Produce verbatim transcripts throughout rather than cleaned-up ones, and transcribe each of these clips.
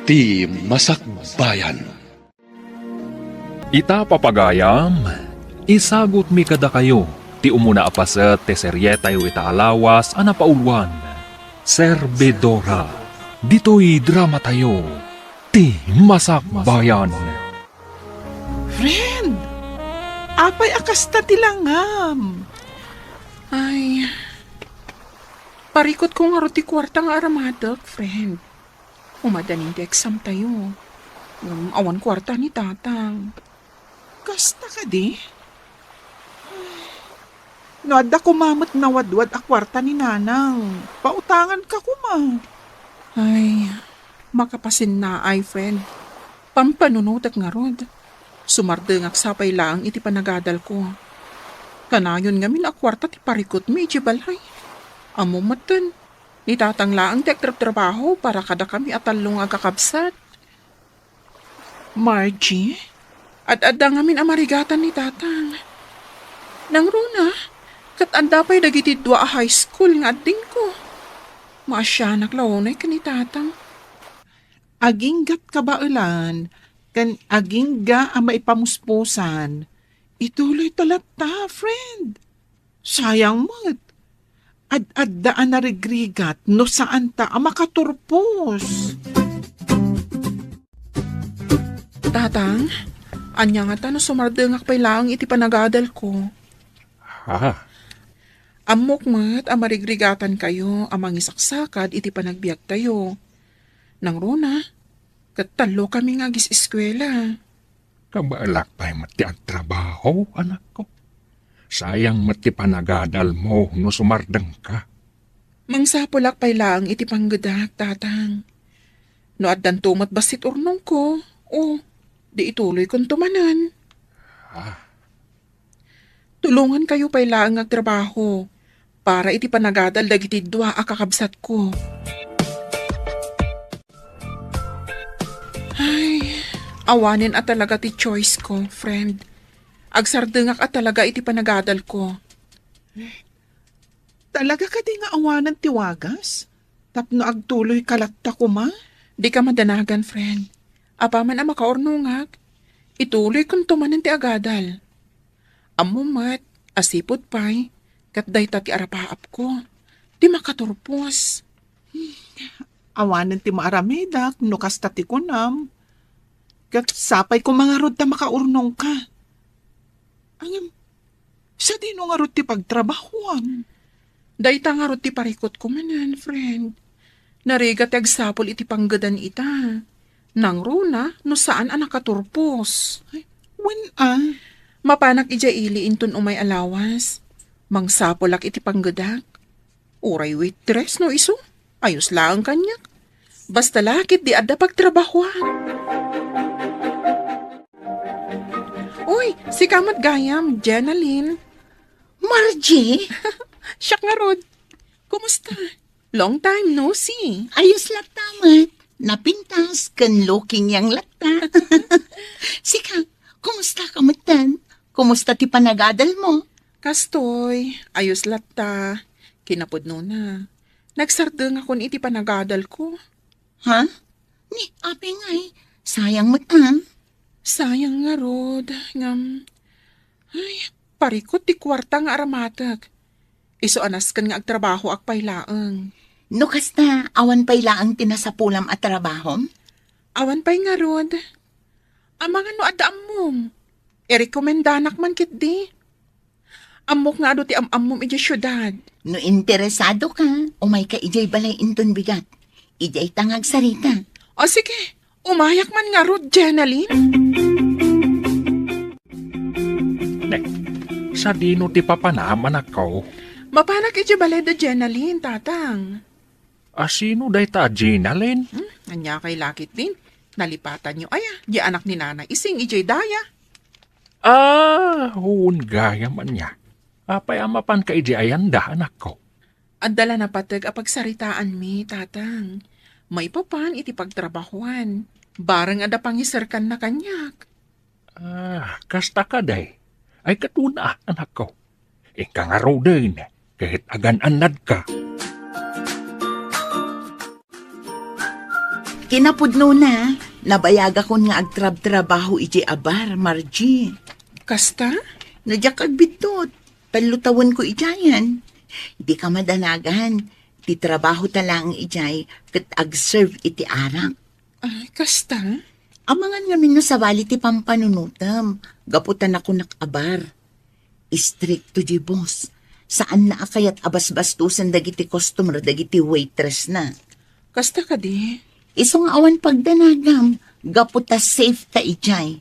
Ti Masakbayan. Ita, papagayam, isagutmi kadakayo ti umuna a paset ti serietayo ita a lawas a napauluan, Servidora. Ditoy dramatayo, Ti Masakbayan. Friend, apay a kasta ti langam? Ay, parikutko ngarud ti kuarta nga aramatek, friend. Umadanin ti exam tayo. Ngem awan kuarta ni Tatang. Kasta kadi? No adda koma met nawadwad a kuarta ni Nanang, pautanganka koma. Ay, makapasinnaay, friend. Pampanunotek ngarud. Sumardengak sapay laeng iti panagadalko. Kanayon ngamin a kuarta ti parikutmi idiay balay. Ammom metten, ni Tatang laeng ti agtrabtrabaho para kadakami a tallo nga agkakabsat. Margie, ad-adda ngamin a marigatan ni Tatang. Nangruna, ket adda pay dagiti dua a high school nga addingko. Maasianak la unay ken ni Tatang. Aginggat kabaelan ken agingga a maipamuspusan, ituloyta latta, friend. Sayang met. Ad-adda a narigrigat no saanta a makaturpos. Tatang, ania ngata no sumardengak pay laeng iti panagadalko? Ha? Ammok met a marigrigatankayo a mangisaksakad iti panagbiagtayo. Nangruna, ket tallokami nga agis-eskuela. Kabaelak pay met ti agtrabaho, anakko. Sayang met ti panagadalmo no sumardengka. Mangsapulak pay laeng iti panggedak, Tatang. No addanto met bassit urnongko, o, di ituloykonto manen. Ah. Tulongankayo pay laeng nga agtrabaho para iti panagadal dagiti dua a kakabsatko. Ay, awanen a talaga ti choice ko, friend. Agsardengak a talaga iti panagadalko. Talaga kadi nga awanen ti wagas? Tapno agtuloyka latta koma? Dika madanagan, friend. Apaman a makaurnongak, ituloykonto manen ti agadal. Ammom met a sipud pay, ket dayta ti arapaapko, ti makaturpos. Awanen ti maaramedak no kasta ti kunam. Ket sapay koma ngarud ta makaurnongka. Ngem, sadino ngarud ti pagtrabahoam? Dayta ngarud ti parikutko manen, friend. Narigat ti agsapul iti panggedan ita. Nangruna no saan a nakaturpos. Ay, wen a. Mapanak idiay ili inton umay a lawas. Mangsapulak iti panggedak. Uray waitress no isu, ayos laeng kaniak. Basta la ketdi adda pagtrabahoan. Uy, sika met gayam, Jenalyn. Margie? Siak ngarud. Kumusta? Long time no see. Ayos latta met. Napintas ken looking young latta. Sika, kumusta ka metten? Kumusta ti panagadal mo? Kastoy, ayos latta. Kinapudnona, nagsardengakon iti panagadalko. Ha? Ni, apay ngay, sayang met a. Sayang ngarud, ngem, ay, parikut ti kuarta nga aramatek. Isu a nasken nga agtrabahoak pay laeng. No kasta, awan pay laeng ti nasapulam a trabahom? Awan pay ngarud. Amangan no adda ammom, irekomendanak man ketdi. Ammok nga adu ti am-ammom idiay siudad. No interesado ka, umayka idiay balay inton bigat. Idiay ta nga agsarita. O sige, umayak man ngarud, Jenalyn. Ne, sadino ti papanam, anakko? Mapanak idiay balay da Jenalyn, Tatang. A, sino dayta a Jenalyn? Hmm, ania kay la ketdin? Nalipatanyo aya, di anak ni Nanay Ising idiay daya. Ah, wen gayam ania. Apay a mapanka idiay ayanda, anakko? Adda la napateg a pagsaritaanmi, Tatang. Maipapan iti pagtrabahoan. Bareng adda pangiserkanna kaniak. Ah, kasta kadi? Ay, ket wen a, anakko. Inka ngaruden, ket agan-annadka. Kinapudnona, nabayagakon nga agtrabtrabaho idiay a bar, Margie. Kasta? No diak agbiddut, tallo tawenko idiayen. Dika madanagan, ti trabahota laeng idiay ket agserve iti arak. Ay, kasta? Amangan ngamin no sabali ti pampanunotem, gapu ta nakunak a bar. Istrikto diay boss. Saanna a kayat a basbastosen dagiti customer dagiti waitressna. Kasta kadi? Isu nga awan pagdanagam, gapu ta safe ta idiay.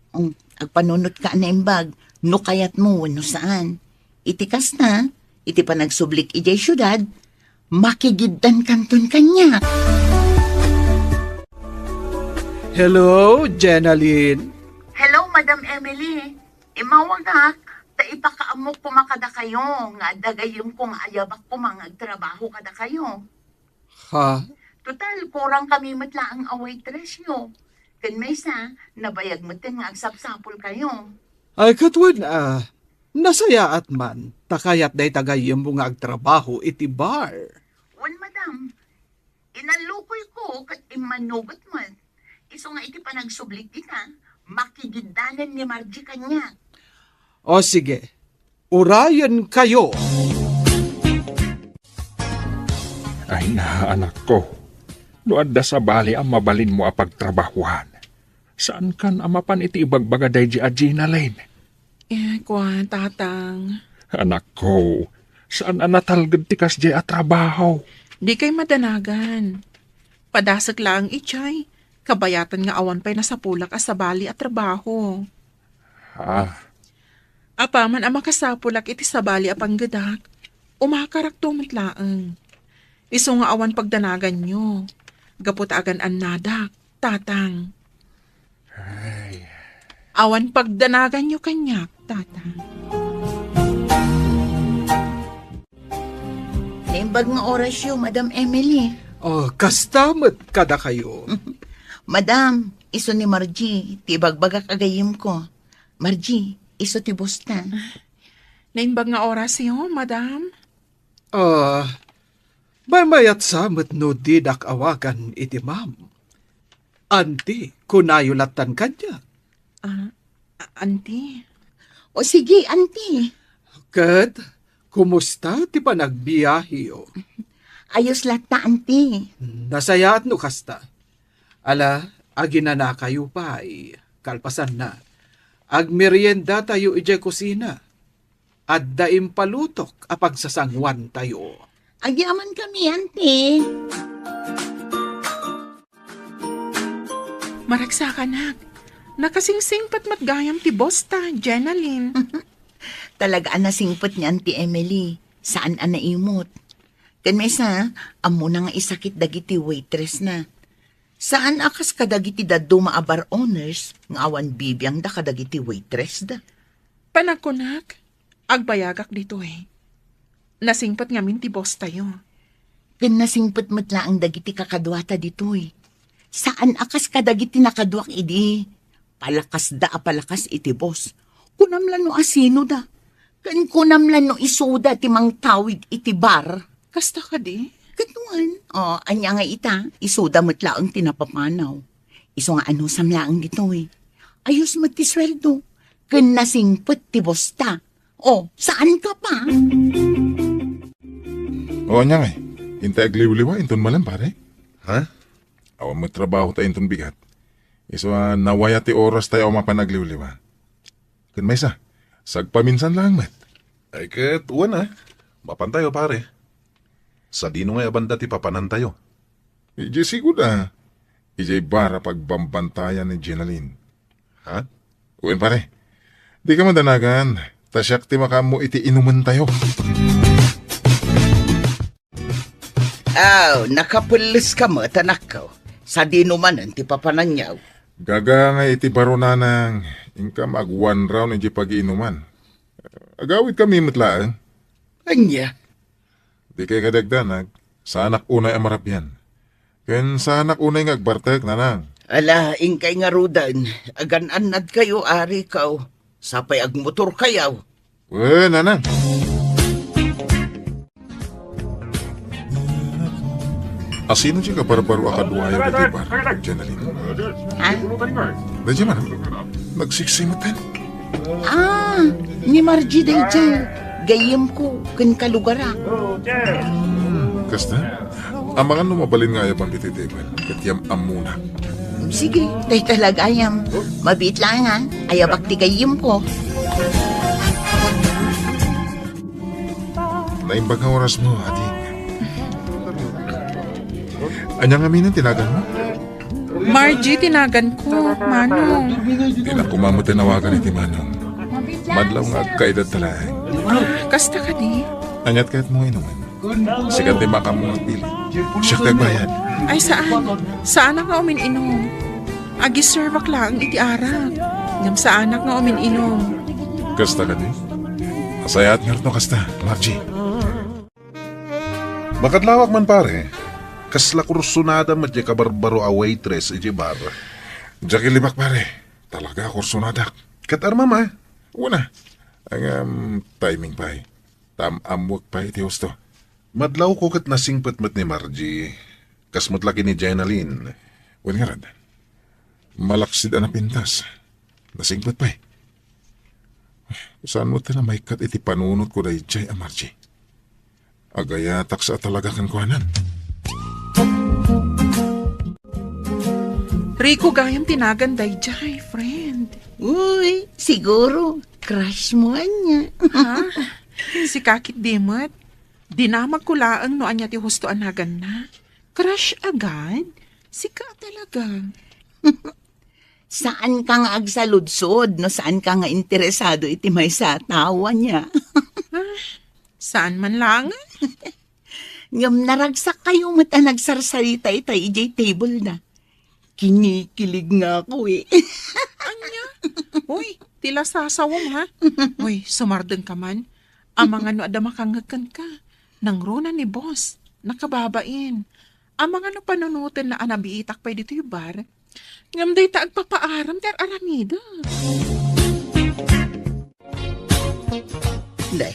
Um, agpanunotka a naimbag, no kayatmo wenno saan. Iti kasta, iti panagsublik idiay siudad, makigiddankanton kaniak. Hello, Jenalyn. Hello, Madam Emily. Immawagak, ta ipakaammok koma kadakayo nga adda gayyemko nga ayabak koma nga agtrabaho kadakayo. Ha? Total, kurang kami met laeng a waitressyo. Ken maysa, nabayag metten nga agsapsapulkayo. Ay, ket wen a, nasayaat man, ta kayat dayta gayyemmo nga agtrabaho iti bar. Wen, madam. Inallukoyko ket immanugot met. Isu nga iti panagsublik dita, makigiddanen ni Margie kaniak. O sige, urayenkayo. Ay na, anakko. No adda sabali a mabalinmo a pagtrabahuan, saankan a mapan iti ibagbaga daydi a Jenalyn? Eh, kua, Tatang. Anakko, saan a natalged ti kasdiay a trabaho? Dikay madanagan. Padasek laeng idiay, kabayatan nga awan pay nasapulak a sabali a trabaho. Ah. Apaman a makasapulak iti sabali a panggedak, umakarakto met laeng. Isu nga awan pagdanaganyo, gapu ta agan-annadak, Tatang. Ay. Awan pagdanaganyo kaniak, Tatang. Naimbag nga orasyo, Madam Emily. Oh, kasta met kadakayo. Madam, isu ni Margie, ti ibagbagak a gayyemko. Margie, isu ti bosta. Naimbag nga orasyo, Madam. Ah, maymayat sa met no didak awagan iti ma'am. Anti, kunayo lattan kaniak. Ah, a-, anti. O sige, anti. Ket, kumusta ti panagbiaheyo? Ayos latta, anti. Nasayaat no kasta. Ala, aginanakayo pay. Kalpasanna, agmeriendatayo idiay kusina. Adda impalutok a pagsasanguantayo. Agyamankami, anti. Maragsakanak, nakasingsingpet met gayam ti bosta, Jenalyn. Talaga a nasingpet ni Auntie Emily. Saan a naimot. Ken maysa, ammona nga isakit dagiti waitress na. Saan a kas kadagiti dadduma a bar owners nga awan bibiangda kadagiti waitress da. Panagkunak, agbayagak ditoy. Nasingpet ngamin ti boss tayo. Ken nasingpet met laeng dagiti kakaduata ditoy. Saan a kas kadagiti nakaduak idi palakasda a palakas iti boss. Kunam la no asino da. Ken kunam la no isuda ti mangtawid iti bar. Kasta kadi? Ket wen, o, ania nga ita, isuda met laeng ti napapanaw. Isu nga anusam laeng ditoy. Ayos met ti sueldo. Ken nasingpet ti bosta. O, saan ka pa? O, ania ngay? Intay agliwliwa inton malem, pare? Ha? Awan met trabaho ta inton bigat. Isu a nawaya ti oras tayo a mapan agliwliwa. Ken maysa, sagpaminsan laeng met. Ay ket, wen a. Mapan tayo, pare. Sadino ngay a banda ti papanan tayo? Idiay sigud a. Idiay bar a pagbambantayan ni Jenalyn. Ha? Wen, pare. Di ka madanagan. Ta siak ti makaammo iti inumen tayo. Aw, nakapelles ka met, anakko. Sadino manen ti papananyo? Gaga nga iti baro, nanang, inka agwanraw iti pagiinuman. Agawid kami met laeng. Ania? Di kay kadagdanag, saanak unay a marabian. Ken saanak unay nga agbartek, nanang. Ala, inkay ngaruden, agan-annad kayo, ari kaw. Sapay agmotor kayaw. Wen, nanang. Asino ti kabarbaro a kaduayo ditoy bar, Jenalyn? Ha? Daydiay man, nagsiksimetan. Ah, ni Margie daydiay. Gayyemko ken kalugarak. Kasta? Amangan no mabalin nga ayabam ditoy table, ket yam-ammona. Sige, dayta la gayam. Mabiit laengen, ayabak ti gayyemko. Naimbag nga orasmo, ading. Ania ngamin ti naganmo? Margie ti naganko, Manong. Dinak koma met awagan iti Manong. Madlaw nga agkaedadta laeng. Kasta kadi? Aniat kayatmo nga inumen? Sika ti makaammo nga agpili. Siak ti agbayad. Ay, saan. Saanak nga umin-inum. Agiservak laeng iti arak. Ngem saanak nga umin-inum. Kasta kadi? Nasayaat ngarud no kasta, Margie. Makadlawak man, pare. Kasla kursonada met diay kabarbaro a waitress idiay bar. Diak ilibak, pare. Talaga kursonadak. Ket armam a? Wen a. Ngem timing pay. Tam-ammoek pay iti husto. Madlawko ket nasingpet met ni Margie. Kas met la ken ni Jenalyn. Wen ngarud. Malaksid a napintas. Nasingpet pay. Saan met ti namaikkat iti panunotko daydiay a Margie? Agayatak sa a talaga kenkuana. Rico gayam ti nagan daydiay, friend. Uy, siguro, crush mo ania. Ha? Sika ketdi met. Dinamagko laeng no ania ti husto a naganna. Crush agad? Sika a talaga. Saanka nga agsaludsod no saanka nga interesado iti maysa a tao ania. Ah, saan man laeng? Ngem naragsakkayo met a nagsarsarita itay idiay table-na. Kinikilig nga ako, eh. Ania? Uy, ti lasasawem, ha? Uy, sumardengka man. Amangan no adda makangngeg kenka. Nangruna ni boss. Nakababain. Amangan no panunotenna a nabiitak pay ditoy bar. Ngem dayta agpapaaram ti ar-aramidek. Nay,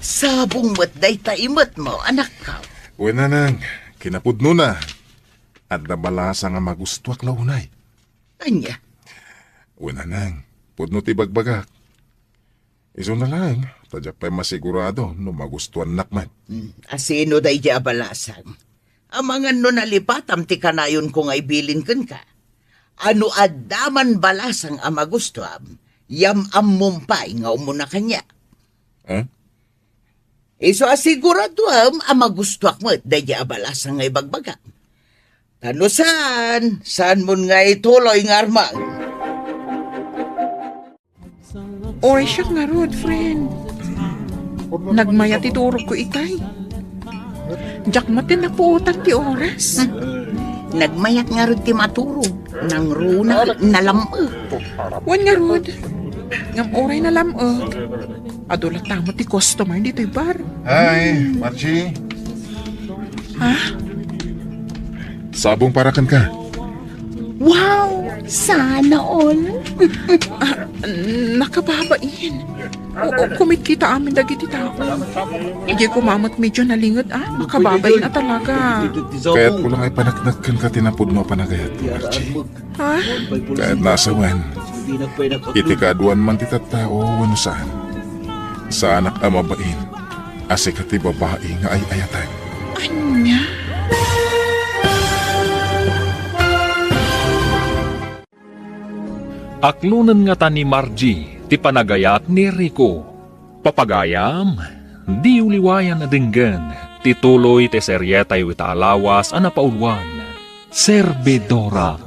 sabong met dayta imetmo, anakko. Wen, nanang, kinapudnona. Adda balasang a magustuak la unay. Ania? Wen, nanang, pudno ti ibagbagak. Isuna laeng, ta diak pay masigurado no magustuannak met. Hmm, asino daydiay a balasang? Amangan no nalipatam ti kanayonko nga ibilin kenka. A no adda man balasang a magustuam, yam-ammom pay nga umuna kaniak. Eh? Isu a siguradoem a magustuak met daydiay a balasang nga ibagbagam. Ta no saan, saanmon nga ituloy nga armam. Oy, siak ngarud, friend. Nagmayat ti turogko itay. Diak met ti napuotan ti oras. Nagmayat ngarud ti maturog. Nangruna, nalam-ek. Wen ngarud. Ngem uray nalam-ek, adu latta met ti customer ditoy bar. Hi, Margie. Ha? Sabong para kenka. Wow! Sana all! Ah, nakababain. Oo, kumitkita amin dagiti tao. Diay koma met medyo nalinged, ah. Makababain a talaga. Kayatko la nga ipaneknek kenka ti napudno a panagayat, Margie. Ha? Kayatna a sawen, iti kaaduan man ti tattao wenno saan, saanak a mabain a sika ti babai nga ay-ayaten. Ania? Aklonen ngata ni Margie ti panagayat ni Rico. Papagayam, diyo liwayan a denggen ti tuloy ti serietayo ita a lawas a napauluan, Servidora,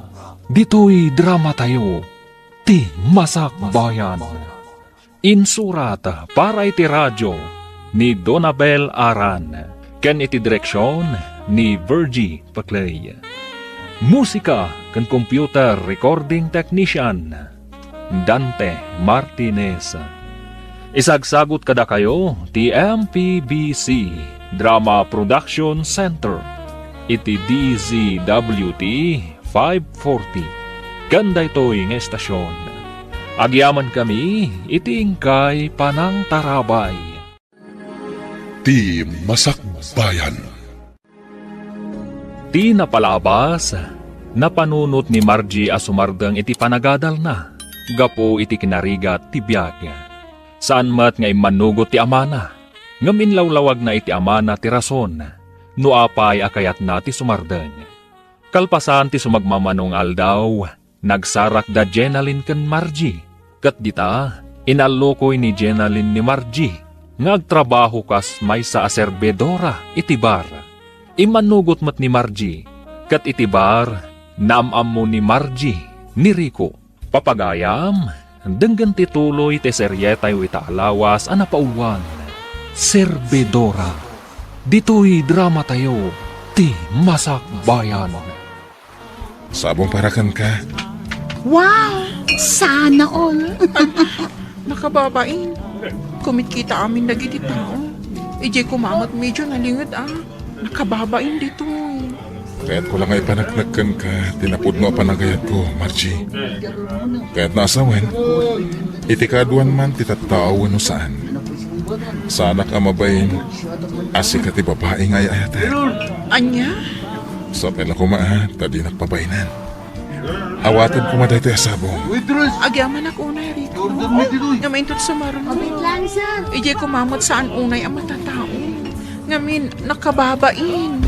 ditoy dramatayo, Ti Masakbayan. Insurat para iti radio ni Donabel Aran ken iti direksion ni Virgie Paclay. Musika ken computer recording technician, Dante Martinez. Isagsagut kadakayo ti M P B C Drama Production Center iti D Z W T five forty. Ken daytoy nga estasion, agyamankami iti inkay panangtarabay. Ti Masakbayan. Ti napalabas, napanunot ni Margie a sumardeng iti panagadalna gapu iti kinarigat ti biag. Saan met nga immanugot ti amana, ngem inlawlawagna iti amana ti rason no apay a kayatna ti sumardeng. Kalpasan ti sumagmamano nga aldaw, nagsarak da Jenalyn ken Margie. Ket dita, inallukoy ni Jenalyn ni Margie nga agtrabaho kas maysa a serbidora iti bar. Immanugot met ni Margie, ket iti bar, naam-ammo ni Margie ni Rico. Papagayam, denggen ti tuloy ti serietayo ita a lawas a napauluan, Serbidora. Ditoy dramatayo ti Masakbayan. Sabong para kenka. Wow! Sana all! Nakababain. Kumitkita amin dagiti tao. Idiay koma met medyo nalinged a. Nakababain ditoy. Kayatko la nga ipaneknek kenka ti napudno a panagayatko, Margie. Kayatna a sawen, iti kaaduan man ti tattao wenno saan. Saanak a mabain a sika ti babai nga ay-ayaten. Ania? Sapay la koma a, ta dinak pabainan. Awaten koma daytoy a sabong. Agyamanak unay, Rico. Nga mainton sumaruno. Idiay koma met saan unay a matatao. Ngamin, nakababain.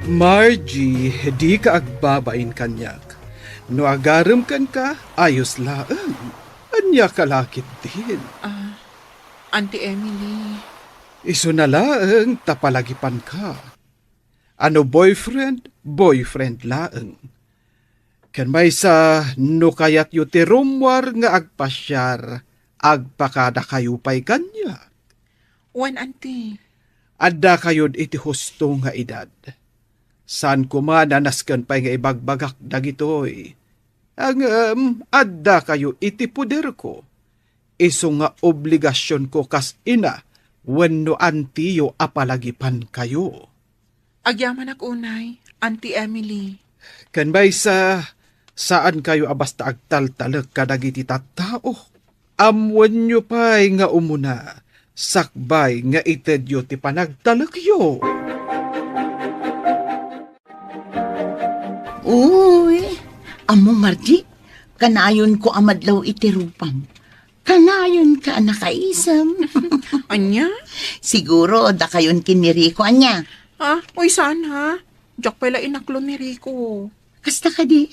Margie, dika agbabain kaniak. No agarem kenka, ayos laeng. Ania ka la ketdin? Ah, Auntie Emily. Isuna laeng ta palagipanka. A no boyfriend, boyfriend laeng. Ken maysa, no kayatyo ti rummuar nga agpasiar, agpakadakayo pay kaniak. Wen, Auntie. Addakayod iti husto nga edad. Saan koma a nasken pay nga ibagbagak dagitoy. Ngem addakayo iti poderko. Isu nga obligasionko kas ina wenno antiyo a palagipankayo. Agyamanak unay, Auntie Emily. Ken maysa, saankayo a basta agtaltalek kadagiti tattao. Ammoenyo pay nga umuna, sakbay nga itedyo ti panagtalekyo. Uy, ammo, Margie, kanayonko a madlaw iti rupam. Kanayonka a nakaisem. Ania? Siguro, dakayon ken ni Rico, ania? Ah, uy, saan, ha? Diak pay la inaklon ni Rico. Kasta kadi?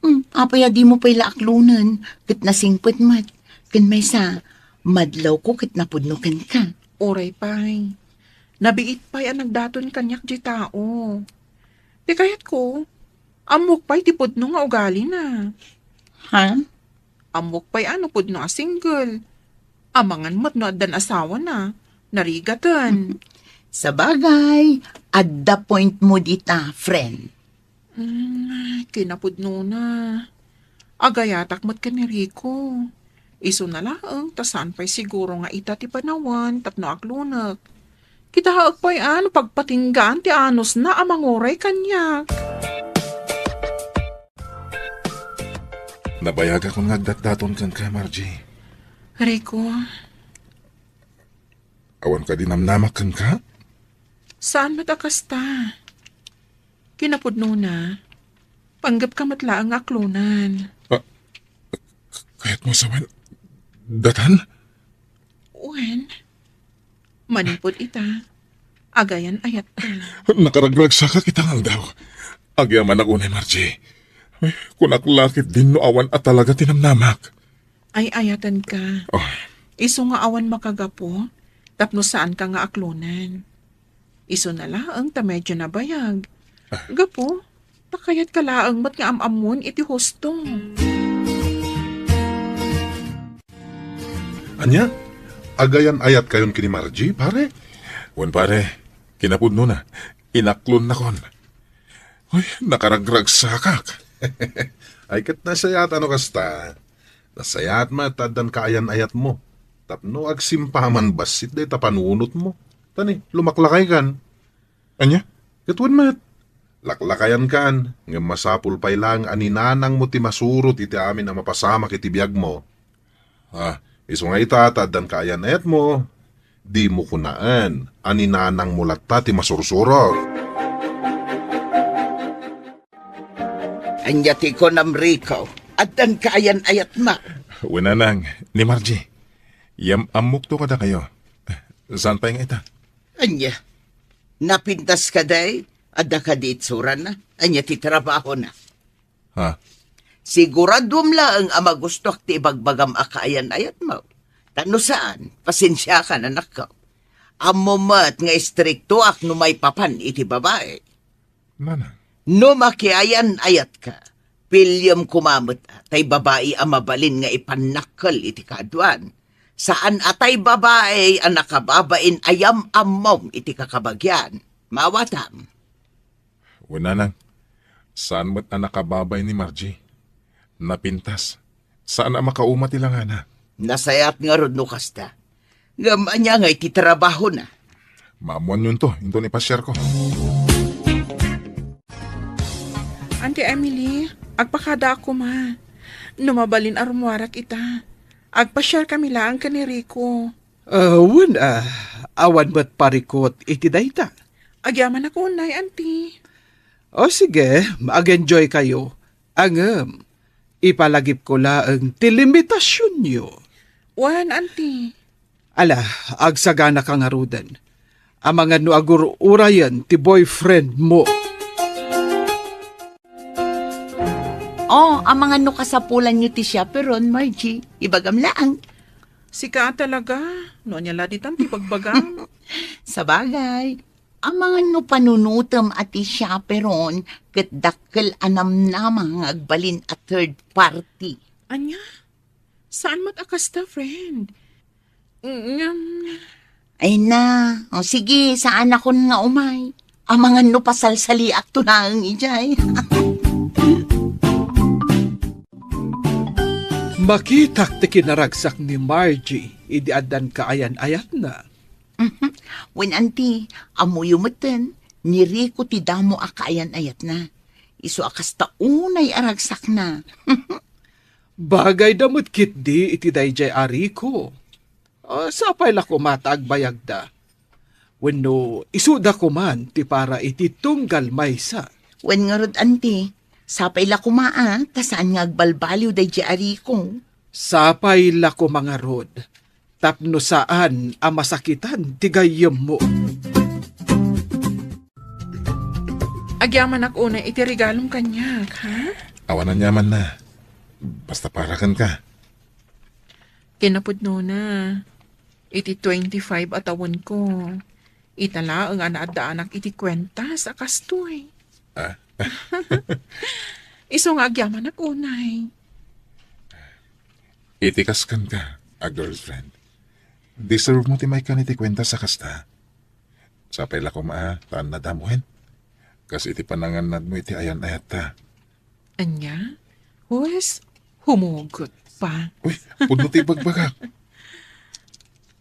Hmm, apay a dimo pay la aklonen, ket nasingpet met. Ken maysa, madlawko ket napudno kenka. Uray pay. Nabiit pay a nagdaton kaniak diay tao. Ti kayatko, ammok pay ti pudno nga ugalina. Ha? Ammok pay a no pudno a single. Amangan met no addan asawana. Narigaten. Sabagay, adda point mo dita, friend. Hmm, kinapudnona. Agayatak met ken ni Rico. Isuna laeng ta saan pay siguro nga ita ti panawen tapno aklonek. Kitaek pay a no pagpatinggaan ti anusna a manguray kaniak. Nabayagakon nga agdatdaton kenka, Margie. Rico. Awan kadi namnamak kenka? Saan met a kasta? Kinapudnona, panggepka met laeng nga aklonen. Ah, k-, kayatmo sawen, datan? Wen, manipud ita, agayan-ayatka. Nakaragragsakak ita nga aldaw. Agyamanak unay, Margie. Ay, kunak la ketdin no awan a talaga ti namnamak. Ay-ayatenka. Oh. Isu nga awan makagapu, tapno saanka nga aklonen. Isuna laeng ta medyo nabayag. Ah. Gapu, ta kayatka laeng met nga am-ammon iti husto. Ania? Agayan-ayatkayon ken ni Margie, pare? Wen, pare. Kinapudnona, inaklonnakon. Uy, nakaragragsakak. Ay, ket nasayaat a no kasta. Nasayaat met ta addan kaayan-ayatmo. Tapno agsimpaman bassit dayta panunotmo. Ta ni, lumaklakaykan. Ania? Ket wen met, laklakayankan, ngem masapul pay laeng a ninanangmo ti masurot iti amin a mapasamak iti biagmo. Ah, isu nga ita ta addan kaayan-ayatmo, Dimo kunaen a ni nanangmo latta ti masursurok. Ania ti kunam, Rico? Addan kaayan-ayatmo? Wen, nanang, ni Margie. Yam-ammokto kadakayo. Saan pay nga ita? Ania? Napintas kadi? Adda kadi itsurana? Ania ti trabahona? Ha? Siguraduam laeng a magustoak ti ibagbagam a kaayan-ayatmo. Ta no saan, pasensiakan, anakko. Ammom met nga istriktoak no maipapan iti babai. Nanang. No makiayan-ayatka, piliem koma met tay babai a mabalin nga ipannakkel iti kaaduan. Saan a tay babai a nakababain a yam-ammom iti kakabagian. Maawatam? Wen, nanang, saan met a nakababain ni Margie. Napintas. Saan a makauma ti langana. Nasayaat ngarud no kasta. Ngem ania ngay ti trabahona? Maammoanyonto inton ipasiarko. Auntie Emily, agpakadaak koma. No mabalin a rummuarak ita, agpasiarkami laeng ken ni Rico. Ah, wen, ah, awan met parikut iti dayta. Agyamanak unay, Auntie. O sige, mag-enjoy kayo. Ngem, ipalagipko laeng ti limitasionyo. Wen, Auntie. Ala, agsaganaka ngaruden. Amangan no agur-urayen ti boyfriend mo. O, amangan no kasapulanyo ti chaperon, Margie. Ibagam laeng. Sika a talaga. No ania la ditan ti bagbagam? Sabagay, amangan no panunotem a ti chaperon ket dakkel a namnama nga agbalin a third party. Ania? Saan met a kasta, friend? Ngem, ay na. O sige, saanakon nga umay. Amangan no pasalsaliakto laeng idiay. Makitak ti kinaragsak ni Margie idi addan kaayan-ayatna. Mhm. Wen, Auntie, ammoyo metten, ni Rico ti damo a kaayan-ayatna. Isu a kasta unay a ragsakna. Bagayda met ketdi iti daydiay a Rico. Ah, sapay la koma ta agbayagda. Wenno isuda koman ti para iti tunggal maysa. Wen ngarud, Auntie, sapay la koma a, ta saan nga agbalbaliw daydiay a Rico. Sapay la koma ngarud, tapno saan a masakitan ti gayyemmo. Agyamanak unay iti regalom kaniak, ha? Awan aniamanna. Basta para kenka. Kinapudnona, iti twenty-five a tawenko, ita laeng a naaddaanak iti kuentas a kastoy. Ah? Isu nga agyamanak unay. Iti kas kenka a girlfriend, deserve mo ti maikkan iti kuentas a kasta. Sapay la koma a, ta annadam wen. Kas iti panangannadmo iti ayan-ayatta. Ania? Huwes, humugot pa. Uy, pudno ti ibagbagak.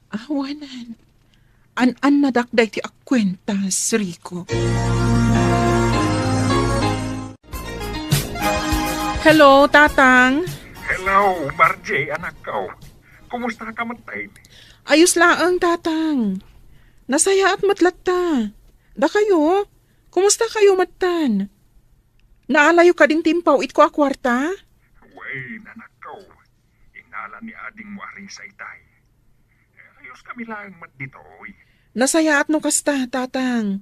Awanan. An-annadak daytoy a kuentas, Rico. Hello, Tatang. Hello, Margie, anakko. Kumusta ka met, tay? Ayos laeng, Tatang. Nasayaat met latta. Dakayo, kumusta kayo metten? Naalayo kadin ti impaw-itko a kuarta? Wen, anakko. Inala ni adingmo a Risa itay. Ayoskami laeng met ditoy. Nasayaat no kasta, Tatang.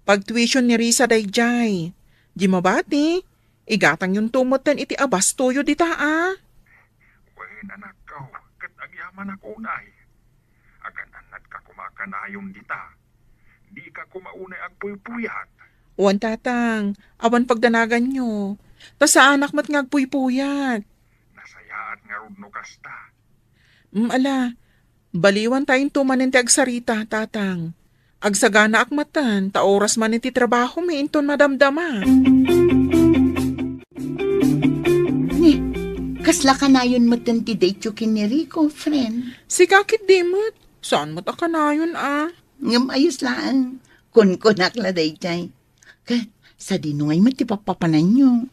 Pagtuition ni Risa daydiay. Di mabati, igatangyonto metten iti abastoyo dita a. Wen, anakko, ket agyamanak unay. Agan-annadka koma a kanayon dita. Dika koma unay agpuypuyat. Wen, Tatang, awan pagdanaganyo. Ta saanak met nga agpuypuyat. Nasayaat ngarud no kasta. Mm, ala, baliwan tayonto manen ti agsarita, Tatang. Agsaganaak metten, ta oras manen ti trabahomi inton madamdama. Ni, kasla kanayon metten ti date-yo ken ni Rico, friend? Sika ketdi met. Saan met a kanayon a? Ngem ayos laeng. Kunkunak la daydiay. Ket, sadino ngay met ti pappapananyo?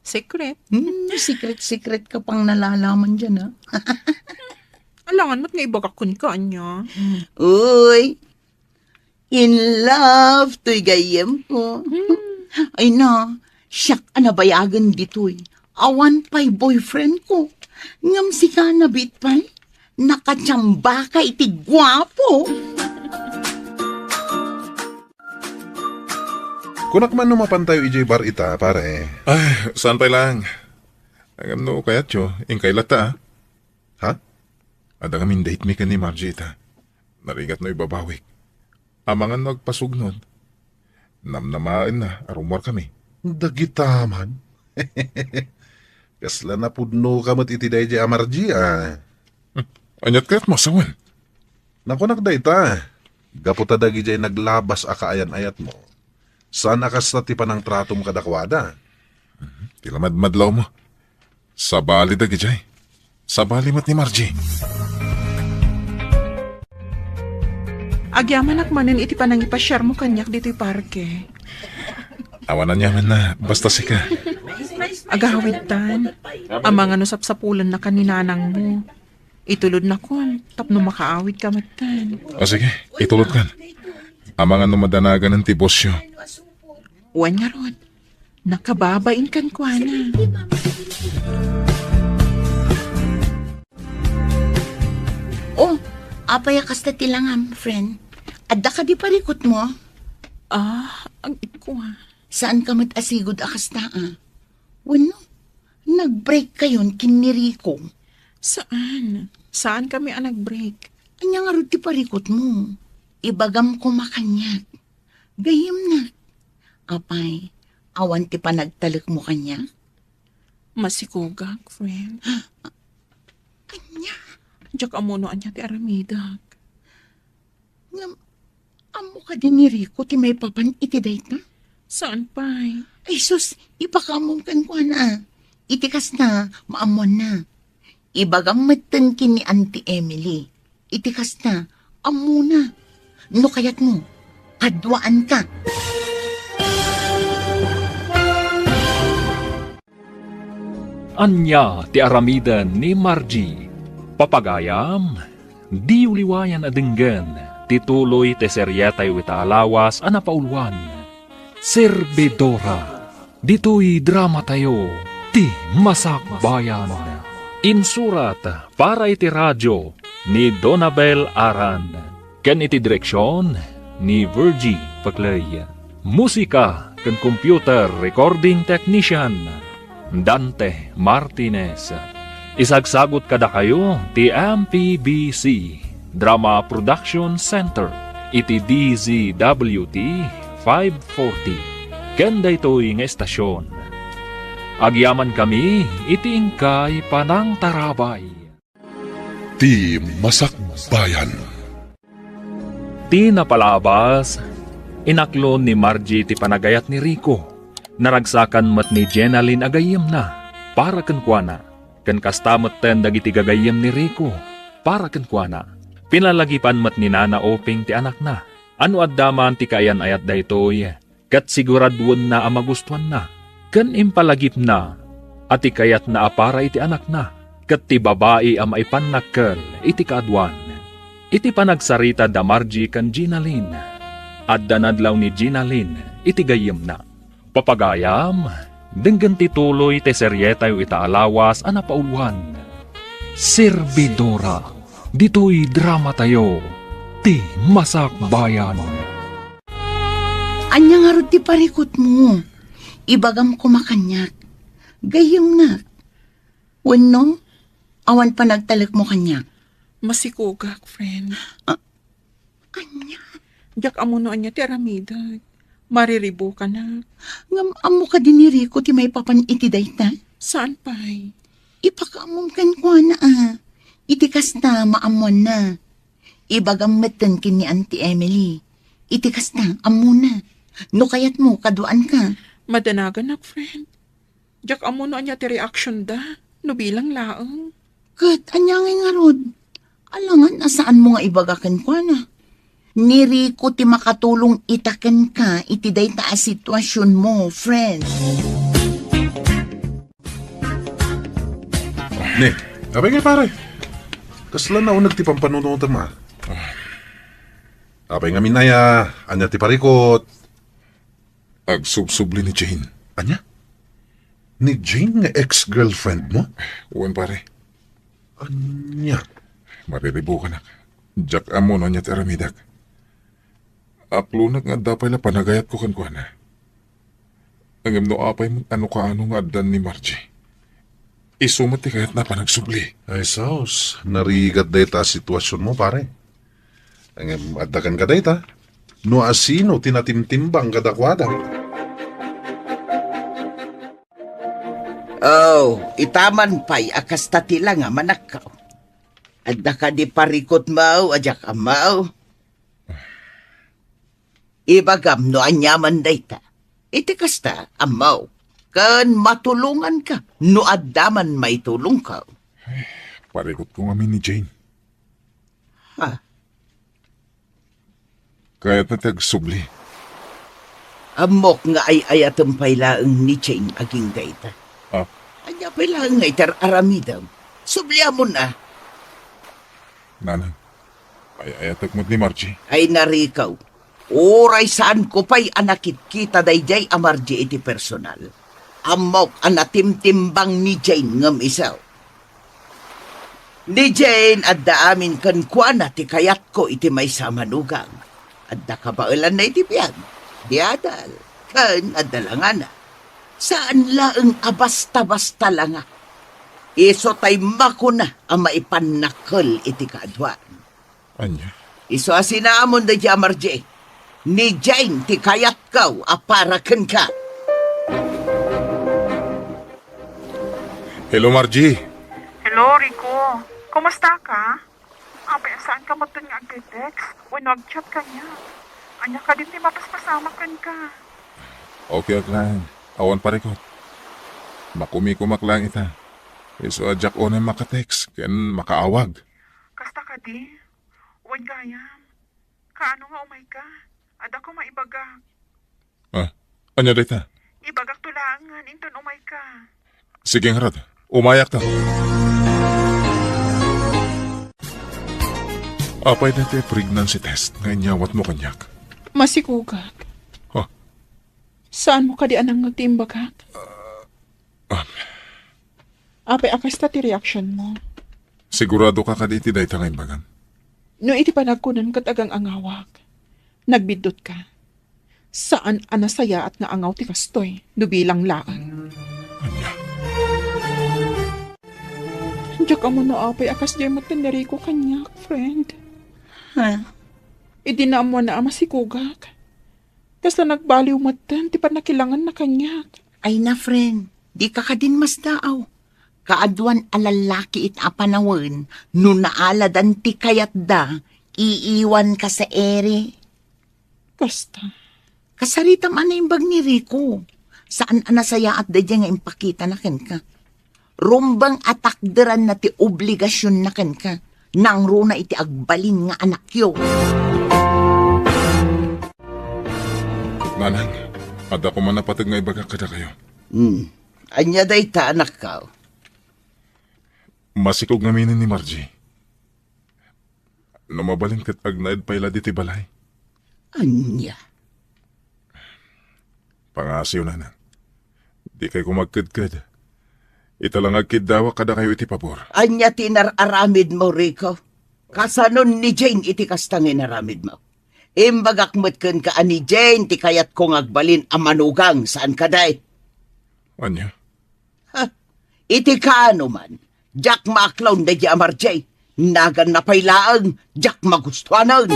Secret. Hmm, secret-secret ka pang nalalaman diay, a. Alangan met nga ibagak kenka, ania? Uy, in love toy gayyemko. Hmm. Ay na, siak a nabayagen ditoy. Awan pay boyfriendko. Ngem sika, nabit pay. Nakachambaka iti guapo. Kunak man no mapantayo idiay bar ita, pare. Ay, saan pay lang. Ngem no kayatyo, inkay latta, ah. Ha? Adda ngamin date mi ken ni Margie ita. Narigat no ibabawik. Amangan no agpasugnod. Namnamaenna a rummuarkami. Dagita man. Kasla napudnoka met iti daydiay a Margie, ah. Hmm. Aniat kayatmo a sawen? Nakunak dayta. Gapu ta dagidiay naglabas a kaayan-ayatmo, saan a kasta ti panangtratom kadakuada. Mhm. Ti lamadmadlawmo. Sabali dagidiay. Sabali met ni Margie. Agyamanak manen iti panangipasiarmo kaniak ditoy parke. Awan aniamanna, basta sika. Agawidtan, amangan no sapsapulennaka ni nanangmo. Itulodnakon tapno makaawidka metten. O sige, itulodkan. Amangan no madanaganen ti bosyo. Wen ngarud, nakababain kenkuana. Oh, apay a kasta ti langam, friend? Adda kadi parikutmo? Ah, agkua. Saanka met a sigud a kasta, ah? Wenno, nag-break kayon ken ni Rico? Saan? Saankami a nag-break. Ania ngarud ti parikutmo? Ibagam koma kaniak. Gayyemnak. Apay, awan ti panagtalekmo kaniak? Masikogak, friend. Ania? Diak ammo no ania ti aramidek. Ngem, ammo kadi ni Rico ti maipapan iti dayta? Saan pay? Ay sus, ipakaammo kenkuana. Iti kasta, maammoanna. Ibagam metten ken ni Auntie Emily. Iti kasta, ammona. No kayatmo, kaduaanka. Ania ti aramiden ni Margie? Papagayam, diyo liwayan a denggen ti tuloy ti serietayo ita a lawas a napauluan, Servidora. Ditoy dramatayo, Ti Masakbayan. Insurat para iti radio ni Donabel Aran. Ken iti direksion ni Virgie Pecley. Musika ken computer recording technician, Dante Martinez. Isagsagut kadakayo ti M P B C Drama Production Center iti D Z W T five forty. Ken daytoy nga estasion, agyamankami iti inkay panangtarabay. Ti Masakbayan. Ti napalabas, inaklon ni Margie ti panagayat ni Rico. Naragsakan met ni Jenalyn a gayyemna para kenkuana, ken kasta metten dagiti gagayyem ni Rico para kenkuana. Pinalagipan met ni Nana Oping ti anakna. No adda man ti kaayan-ayat daytoy, ket siguraduenna a magustuanna, ken impalagipna a ti kayatna a para iti anakna, ket ti babai a maipannakkel iti kaaduan. Iti panagsarita da Margie ken Ginalyn, adda nadlaw ni Ginalyn iti gayyemna. Papagayam, denggen ti tuloy ti serietayo ita a lawas a napauluan, Servidora. Ditoy dramatayo, Ti Masakbayan. Ania ngarud ti parikutmo? Ibagam koma kaniak. Gayyemnak. Wenno, awan panagtalekmo kaniak? Masikogak, friend. Ah, ania? Diak ammo no ania ti aramidek. Mariribukanak. Ngem ammo kadi ni Rico ti maipapan iti dayta? Saan pay? Ipakaammom kenkuana a. Iti kasta, maammoanna. Ibagam metten ken ni Auntie Emily. Iti kasta, ammona. No kayatmo, kaduaanka. Madanaganak, friend. Diak ammo no ania ti reaction da, no bilang laeng. Ket ania ngay ngarud? Alangan a saanmo nga ibaga kenkuana. Ni Rico ti makatulong ita kenka iti dayta a situasionmo, friend. Ne, apay ngay, pare? Kasla nauneg ti pampanunotem, a? Apay ngamin aya, ania ti parikut? Agsubsubli ni Jane. Ania? Ni Jane nga ex-girlfriend mo? Wen, pare. Ania? Mariribukanak. Diak ammo no ania ti aramidek. Aklonek nga adda pay la panagayatko kenkuana. Ngem no apay met a no kaano nga addan ni Margie, isu met ti kayatna a panagsubli. Ay, sus, narigat dayta a situasionmo, pare. Ngem adda kenka dayta, no asino ti natimtimbang kadakuada. Oh, itaman pay a kasta ti langa, manakkaw. Adda kadi parikutmo a diak ammo? Ibagam no aniaman dayta. Iti kasta, ammo, ken matulonganka no adda man maitulongko. Parikutko ngamin ni Jane. Ha? Kayatna ti agsubli. Ammok nga ay-ayatem pay laeng ni Jane aging dayta. Ah. Ania pay laeng nga itar-aramidem? Subliamon a. Nanang, ay-ayatek met ni Margie. Ay narikaw. Uray saanko pay a nakitkita daydiay a Margie iti personal. Ammok a natimtimbang ni Jane ngem isu. Ni Jane, adda amin kenkuana ti kayatko iti maysa a manugang. Adda kabaelanna iti biag, diadal, ken adda langana. Saan laeng a basta-basta langa. Isu tay makuna a maipannakkel iti kaaduan. Ania? Isu a sinamon daydiay a Margie. Ni Jane ti kayatko a para kenka. Hello, Margie. Hello, Rico. Kumusta ka? Apay a saanka metten nga agte-text wenno agchat kaniak? Ania kadin ti mapaspasamak kenka? Okay ak laeng. Awan parikut. Makumikumak laeng ita. Isu a diak unay makatext ken makaawag. Kasta kadi? Wen gayam. Kaano nga umayka? Adda koma ibagak. Ah, ania dayta? Ibagakto laengen inton umayka. Sige ngarud, umayakto. Apay dayta a pregnancy test nga inyawatmo kaniak? Masikugak. Ha? Saanmo kadi a nangngeg ti imbagak? Ah. Apay a kasta ti reaksionmo? Siguradoka kadi iti dayta nga imbagam? No iti panagkunam ket agang-angawak, nagbiddutka. Saan a nasayaat nga angaw ti kastoy no bilang laeng. Ania? Diak ammo no apay a kasdiay metten ni Rico kaniak, friend. Ha? Idi naammoanna a masikugak, kasla nagbaliw metten ti pannakilanganna kaniak. Ay na, friend, dika kadin masdaaw. Kaaduan a lallaki ita a panawen, no naaladan ti kayatda, iiwanka sa ere. Kasta. Kasaritam a naimbag ni Rico. Saan a nasayaat daydiay nga impakitana kenka. Rumbeng a takderanna ti obligasionna kenka. Nangruna iti agbalin nga anakyo. Nanang, adda koma napateg nga ibagak kadakayo. Hmm. Ania dayta, anakko? Masikog ngaminen ni Margie. No mabalin ket agnaed pay la ditoy balay. Ania? Pangasiw, nanang. Dikay koma agkedked. Ita la nga agkiddawak kadakayo iti pabor. Ania ti inar-aramidmo, Rico? Kasanon ni Jane iti kasta nga inaramidmo? Imbagak met kenka a ni Jane ti kayatko nga agbalin a manugang, saan kadi? Ania? Ha? Iti kaano man, diak maaklaw daydiay a Margie. Naganna pay laeng, diak magustuanen.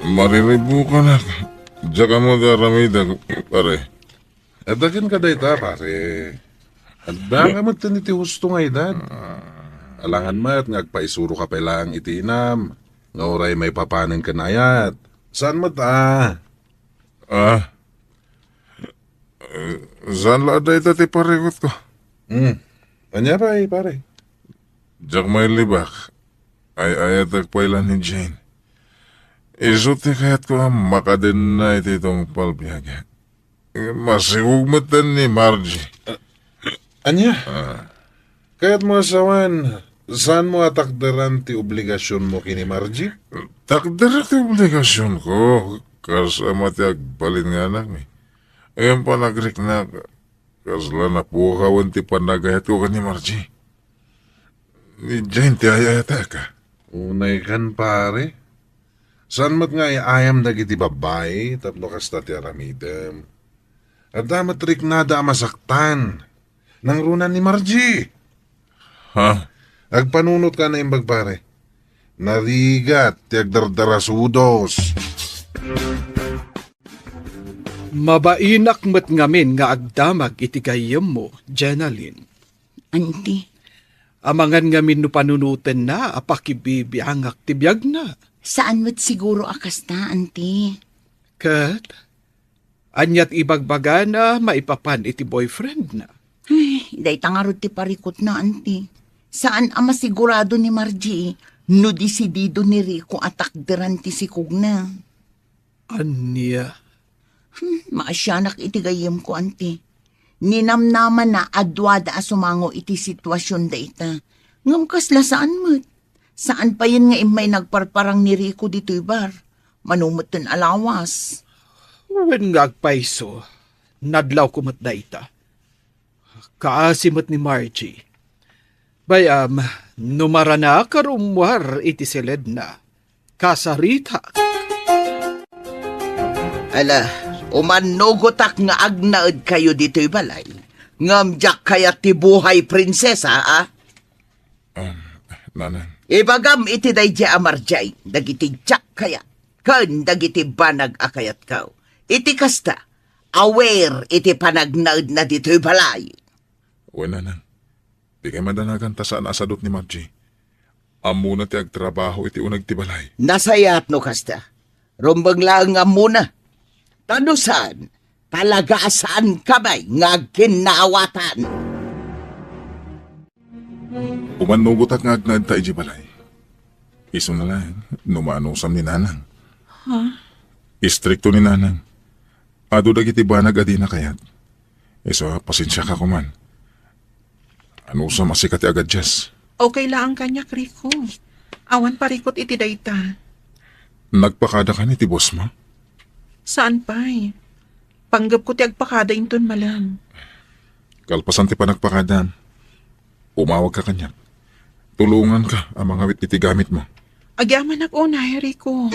Mariribukanak. Diak ammo ti aramidek, pare. Adda kenka dayta, pare. Adda ka met iti husto nga edad. Alangan met nga agpaisuroka pay laeng iti inam, nga uray maipapanen ken ayat. Saan met a? Ah. Eh, saan la a dayta ti parikutko. Hmm. Ania pay, pare? Diak mailibak. Ay-ayatek pay la ni Jane. Isu ti kayatko a makadenna iti tungpal biag. Masikog metten ni Margie. Ah, ania? Ah. Kayatmo a sawen, saanmo a takderan ti obligasionmo ken ni Margie? Takderak ti obligasionko, kas ama ti agbalin nga anakmi. Ngem panagriknak, kasla napukawen ti panagayatko ken ni Margie. Ni Jane ti ay-ayatek. Unay kan, pare. Saan met nga ay-ayam dagiti babbai tapno kasta ti aramidem? Adda met riknada a masaktan. Nangruna ni Margie. Ha? Agpanunot ka, naimbag, pare. Narigat ti agdardarasudos. Mabainak met ngamin nga agdamag iti gayyemmo, Jenalyn. Auntie. Amangan ngamin no panunotenna a pakibibiangak ti biagna. Saan met siguro a kasta, Auntie. Ket, ania ti ibagbagana maipapan iti boyfriendna? Ay, dayta ngarud ti parikutna, Auntie. Saan a masigurado ni Margie no desidido ni Rico a takderan ti sikogna. Ania? Hmm, maasianak iti gayyemko, Auntie. Ninamnamanna a duada a sumango iti situasion dayta. Ngem kasla saan met. Saan payen nga immay nagparparang ni Rico ditoy bar. Mano metten a lawas. Wen nga agpayso, nadlawko met dayta. Kaasi met ni Margie. Bay-am, no maranak a rummuar iti siledna, kasaritak. Ala, umannugotak nga agnaedkayo ditoy balay. Ngem diak kayat ti buhay prinsesa, a? Um, nanang. Ibagam iti daydiay a Margie dagiti diak kayat, ken dagiti banag a kayatko. Iti kasta, aware iti panagnaedna ditoy balay. Wen, nanang. Dikay madanagan ta saan a sadut ni Margie. Ammona ti agtrabaho iti uneg ti balay. Nasayaat no kasta. Rumbeng laeng nga ammona. Ta no saan, talaga a saankami nga agkinnaawatan. Umannugotak nga agnaedta idiay balay. Isuna laeng no maanusam ni nanang. Ha? Istrikto ni nanang. Adu dagiti banag a dina kayat. Isu a, pasensiaka koman. Anusam a sika ti agadjust. Okay laeng kaniak, Rico. Awan parikut iti dayta. Nagpakada kan iti bossmo? Saan pay. Panggepko ti agpakada inton malem. Kalpasan ti panagpakadam, umawagka kaniak. Tulonganka a mangawit iti gamitmo. Agyamanak unay, Rico.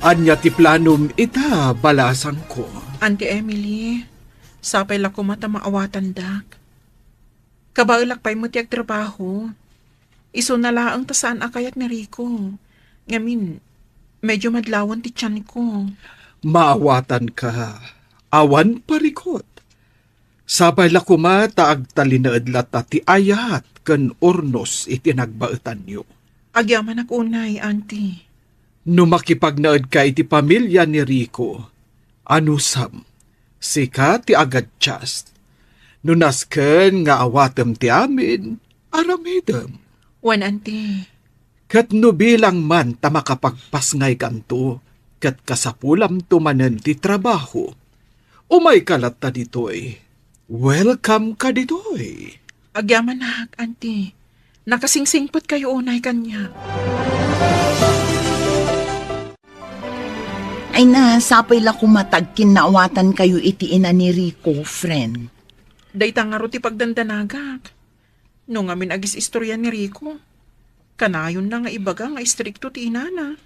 Ania ti planom ita, balasangko? Auntie Emily, sapay la koma ta maawatandak. Kabaelak pay met ti agtrabaho. Isuna laeng ta saan a kayat ni Rico. Ngamin, medyo madlawen ti tianko. Maawatanka. Awan parikut. Sapay la koma ta agtalinaed latta ti ayat ken urnos iti nagbaetanyo. Agyamanak unay, Auntie. No makipagnaedka iti pamilia ni Rico, anusam, sika ti agadjust. No nasken nga awatem ti amin, aramidem. Wen, Auntie. Ket no bilang man ta makapagpasngaykanto, ket kasapulamto manen ti trabaho, umayka latta ditoy. Welcome ka ditoy. Agyamanak, Auntie. Nakasingsingpetkayo unay kaniak. Ay na, sapay la koma ta agkinnaawatankayo iti ina ni Rico, friend. Dayta ngarud ti pagdandanagak. No ngamin agis-istorya ni Rico, kanayonna nga ibaga nga istrikto ti inana.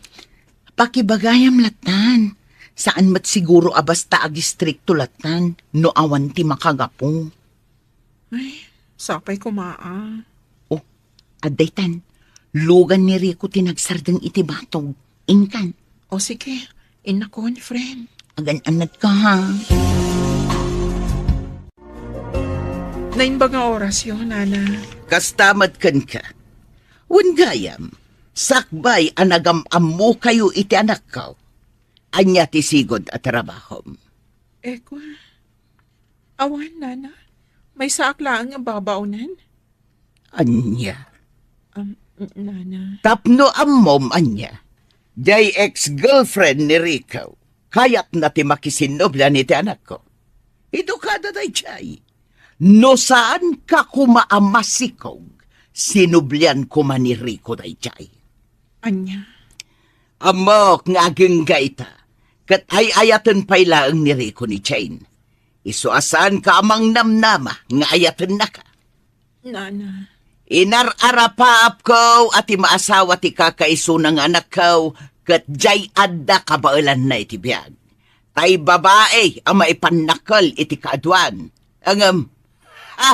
Pakibagayam lattan. Saan met siguro a basta agistrikto lattan no awan ti makagapu. Ay, sapay koma a. Oh, adda itan. Lugan ni Rico ti nagsardeng iti batog. Inkan. O sige, innakon, friend. Agan-anadka, ha? Naimbag nga orasyo, Nana. Kasta met kenka. Wen gayam, sakbay a nagam-ammokayo iti anakko. Ania ti sigud a trabahom? Ekwa. Awan, Nana. Maysaak laeng a babaonen. Ania? Um, Nana. Tapno ammom ania, diay ex-girlfriend ni Rico, kayatna ti makisinnoblia iti anakko. Idu kada dayjay. No saanka koma a masikog, sinublian koma ni Rico dayjay. Ania? Ammok nga agingga ita, ket ay-ayaten pay laeng ni Rico ni Jane. Isu a saanka a mangnamnama nga ayatennaka. Nana. Inar-arapaapko a ti maasawa ti kakaisuna nga anakko, ket jay adda kabaelanna iti biag. Tay babai a maipannakkel iti kaaduan. Ngem, ha?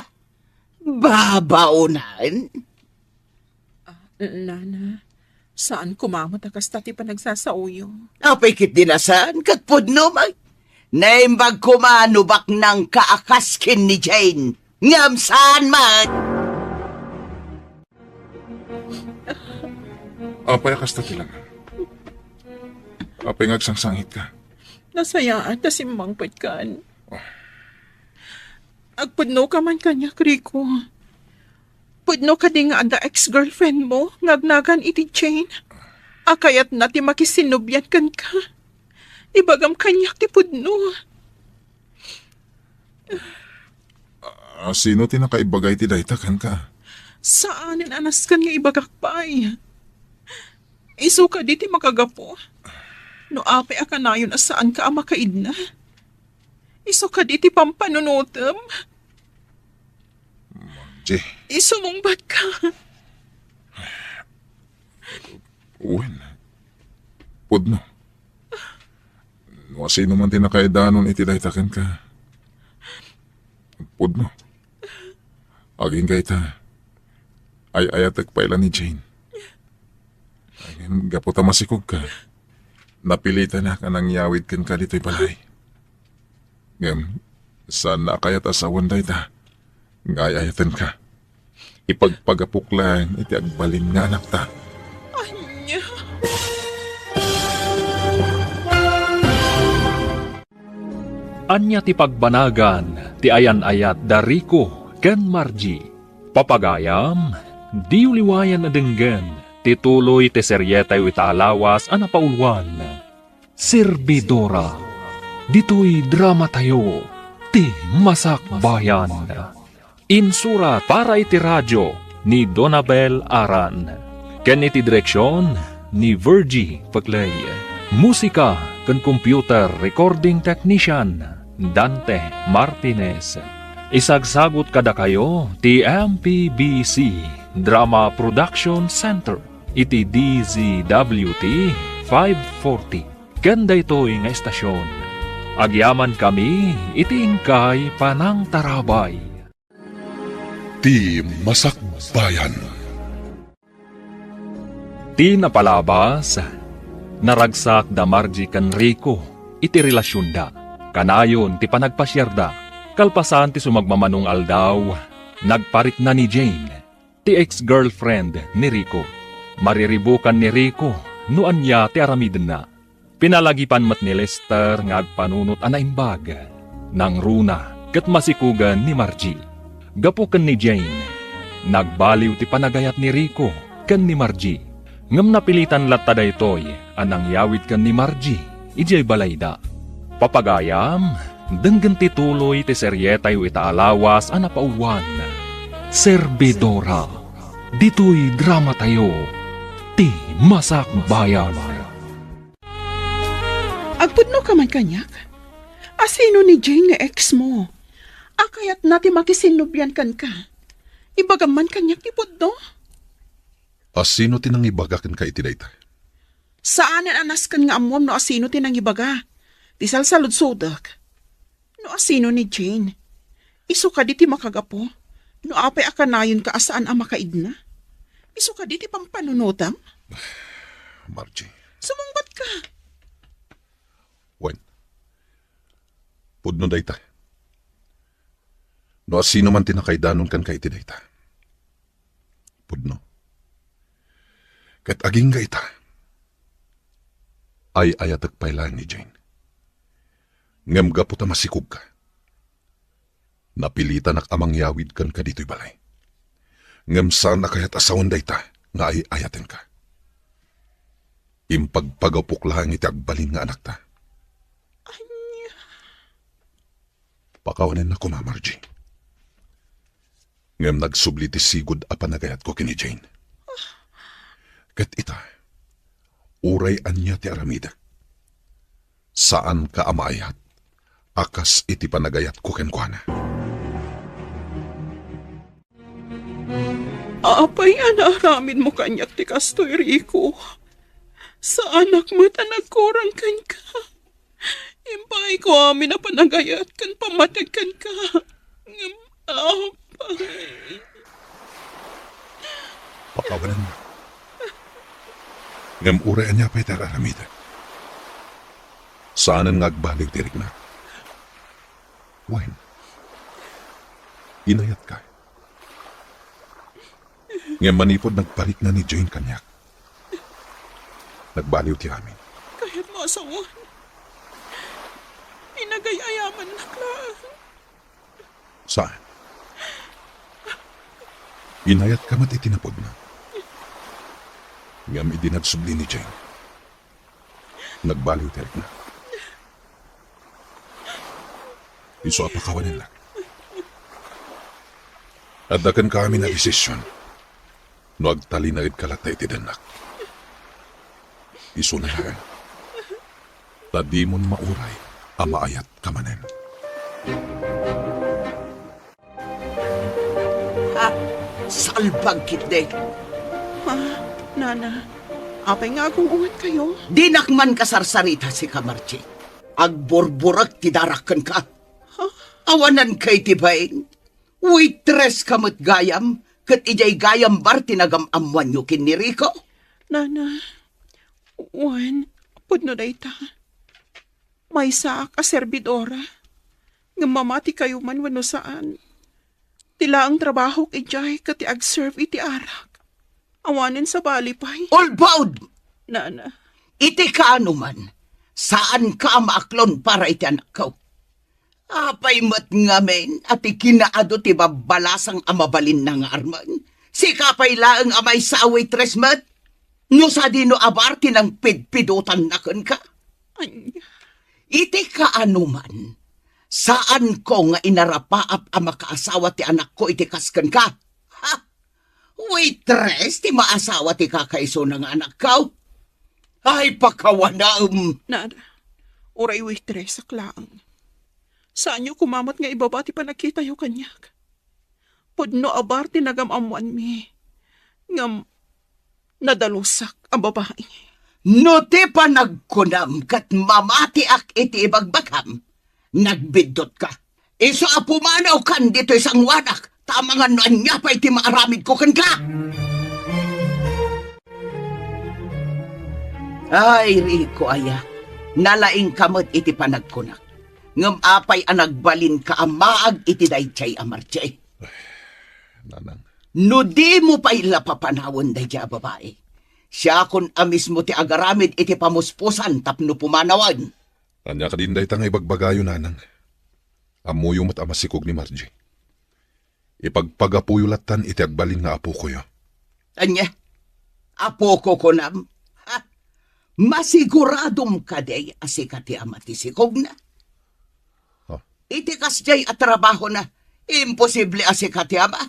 Babaonan? Ah, Nana, saan koma met a kasta ti panagsasaoyo. Apay ket di na saan, ket pudno met. Naimbag koma no baknangka a kas ken ni Jane. Ngem saan met. Apay a kasta ti laeng? Apay nga agsangsangitka? Nasayaat ta simmangpetkan. Ah. Agpudnoka man kaniak, Rico. Pudno kadi nga adda ex-girlfriend mo nga agnagan iti Jane a kayatna ti makisinnublian kenka? Ibagam kaniak ti pudno. Ah, sino ti nakaibaga iti dayta kenka? Saanen a nasken nga ibagak pay. Isu kadi ti makagapu no apay a kanayon a saanka a makaidna. Isu kadi ti pampanunotem. Margie. Isumungbatka. Wen, pudno. No asino man ti nakaidanon iti dayta kenka, pudno. Agingga ita, ay-ayatek pay la ni Jane. Ngem gapu ta masikogka, napilitanak a nangyawid kenka ditoy balay. Ngem, saanna a kayat a sawen dayta nga ay-ayatenka. Ipagpagapok laeng iti agbalin nga anakta. Ania? Ania ti pagbanagan ti ayan-ayat da Rico ken Margie? Papagayam, diyo liwayan a denggen ti tuloy ti serietayo ita a lawas a napauluan, Servidora. Ditoy dramatayo, ti Masakbayan. Insurat para iti radio ni Donabel Aran, ken iti direksion ni Virgie Peclay. Musika ken computer recording technician, Dante Martinez. Isagsagut kadakayo ti M P B C Drama Production Center iti D Z W T five forty. Ken daytoy nga estasion, agyamankami iti inkay panangtarabay. Ti Masakbayan. Ti napalabas, naragsak da Margie ken Rico iti relasionda. Kanayon ti panagpasiarda. Kalpasan ti sumagmamano nga aldaw, nagparikna ni Jane, ti ex-girlfriend ni Rico. Mariribukan ni Rico no ania ti aramidenna. Pinalagipan met ni Lester nga agpanunot a naimbag. Nangruna ket masikogen ni Margie. Gapu ken ni Jane, nagbaliw ti panagayat ni Rico ken ni Margie. Ngem napilitan latta daytoy a nangyawid ken ni Margie idiay balayda. Papagayam, denggen ti tuloy ti serietayo ita a lawas a napauluan, Servidora. Ditoy dramatayo, ti Masakbayan. Agpudnoka man kaniak? Asino ni Jane nga ex mo? A kayatna ti makisinnublian kenka. Ibagam man kaniak ti pudno? Asino ti nangibaga kenka iti dayta? Saanen a nasken nga ammom no asino ti nangibaga. Ti salsaludsodek, no asino ni Jane. Isu kadi ti makagapu no apay a kanayonka a saan a makaidna? Isu kadi ti pampanunotam? Margie. Sumungbatka. Wen, pudno dayta. No asino man ti nakaidanon kenka iti dayta, pudno. Ket agingga ita, ay-ayatek pay laeng ni Jane. Ngem gapu ta masikogka, napilitanak a mangyawid kenka ditoy balay. Ngem saan a kayat a sawen dayta nga ay-ayatenka. Impagpagapok laeng iti agbalin nga anakta. Ania? Pakawanennak koma, Margie. Ngem nagsubli ti sigud a panagayatko ken ni Jane. Ket ita, uray ania ti aramidek, saanka a maayat a kas iti panagayatko kenkuana. Apay a naaramidmo kaniak ti kastoy, Rico? Saanak met a nagkurang kenka. Impaayko amin a panagayat ken pammateg kenka. Ngem, apay. Pakawanennak. Ngem uray ania pay ti ar-aramidek, saanen nga agbaliw ti riknak. Wen, inayatka. Ngem manipud nagparikna ni Jane kaniak, nagbaliw ti amin. Kayatmo a sawen? Inagay-ayamannak laeng. Saan? Inayatka met iti napudno. Ngem idi nagsubli ni Jane, nagbaliw ti rikna. Isu a pakawanennak. Adda kenka amin a desisyon no agtalinaedka latta iti dennak. Isuna laeng, ta dimon mauray a maayatka manen. Ah, salbag ketdi. Ah, Nana, apay nga agung-ungankayo? Dinak man kasarsarita, sika, Margie. Agburburek ti darak kenka. Ha? Awananka iti bain. Waitress ka met gayam, ket idiay gayam bar ti nagam-ammoanyo ken ni Rico? Nana, wen, pudno dayta. Maysaak a serbidora, ngem mamatikayo man wenno saan, ti laeng trabahok idiay ket ti agserve iti arak. Awanen sabali pay. Ulbod! Nana. Iti kaano man, saanka a maaklon para iti anakko. Apay met ngamin a ti kinaadu ti babbalasang a mabalinna nga armen? Sika pay laeng a maysa a waitress met? No sadino a bar ti nangpidpidotanna kenka? Ania? Iti kaano man, saanko nga inarapaap a makaasawa ti anakko iti kas kenka. Ha? Waitress ti maasawa ti kakaisuna nga anakko? Ay, pakawanem! Nana, uray waitress ak laeng. Saanyo koma met nga ibaba ti panagkitayo kaniak. Pudno a bar ti nagam-ammoanmi, ngem nadalusak a babai. No ti panagkunam ket mamatiak iti ibagbagam, nagbiddutka. Isu a pumanawkan ditoy sangoanak, ta amangan no ania pay ti maaramidko kenka. Ay, Rico aya, nalaingka met iti panagkunak. Ngem apay a nagbalinka a maag iti daydiay a Margie? Nanang. No dimo pay la papanawen daydiay a babai, siakon a mismo ti agaramid iti pamuspusan tapno pumanawen. Ania kadin dayta nga ibagbagayo, Nanang? Ammoyo met a masikog ni Margie. Ipagpagapuyo lattan iti agbalin nga apokoyo. Ania? Apoko kunam? Ha? Masiguradom kadi a sika ti ama ti sikogna? Ha? Iti kasdiay a trabahona, imposible a sika ti ama.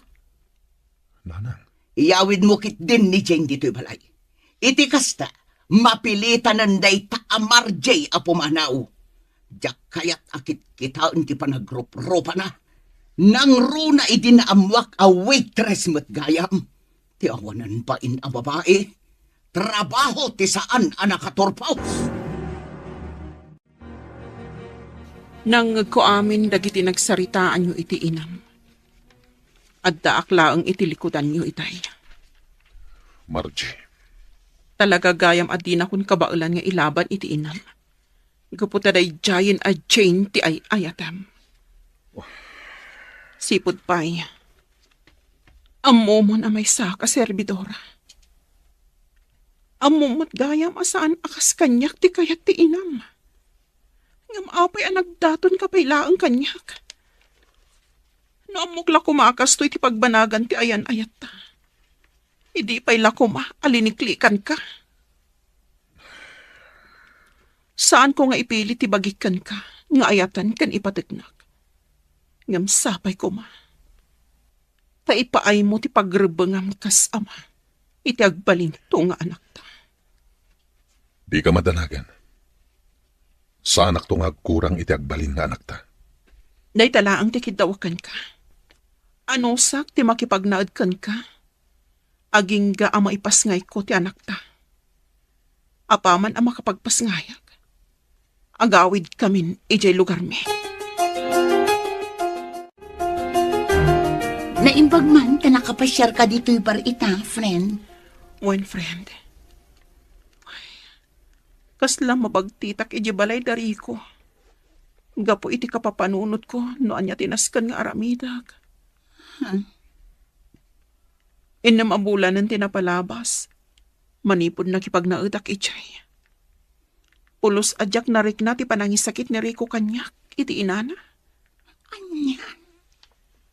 Nanang. Iyawidmo ketdin ni Jane ditoy balay. Iti kasta, mapilitanen dayta a Margie a pumanaw. Diak kayat a kitkitaen ti panagruprupana. Nangruna idi naammoak a waitress met gayam. Ti awanan bain a babai, trabaho ti saan a nakaturpos. Nangngegko amin dagiti nagsaritaanyo iti inam. Addaak laeng iti likudanyo itay. Margie. Talaga gayam a dinakon kabaelan nga ilaban iti inam. Gapu ta daydiayen a Jane ti ay-ayatem. Sipud pay, ammomon a maysak a serbidora. Ammom met gayam a saan a kas kaniak ti kayat ti inam. Ngem apay a nagdatonka pay laeng kaniak? No ammok la koma a kastoy ti pagbanagan ti ayan-ayatta, idi pay la koma a liniklikanka. Saanko nga ipili ti bagik kenka nga ayaten ken ipategnak. Ngem sapay koma ta ipaaymo ti pagrebbengam kas ama iti agbalinto nga anakta. Dika madanagan. Saanakto nga agkurang iti agbalin nga anakta. Dayta laeng ti kiddawak kenka. Anusak ti makipagnaed kenka, agingga a maipasngayko ti anakta. Apaman a makapagpasngayak, agawidkamin idiay lugarmi. Naimbag man ta nakapasiarka ditoy bar ita, friend. Wen, friend. Kasla mabagtitak idiay balay da Rico. Gapu iti kapapanunotko no ania ti nasken nga aramidek. Hmm. Innem a bulanen ti napalabas manipud nakipagnaedak idiay. Pulos a diak narikna ti panangisakit ni Rico kaniak iti inana. Ania?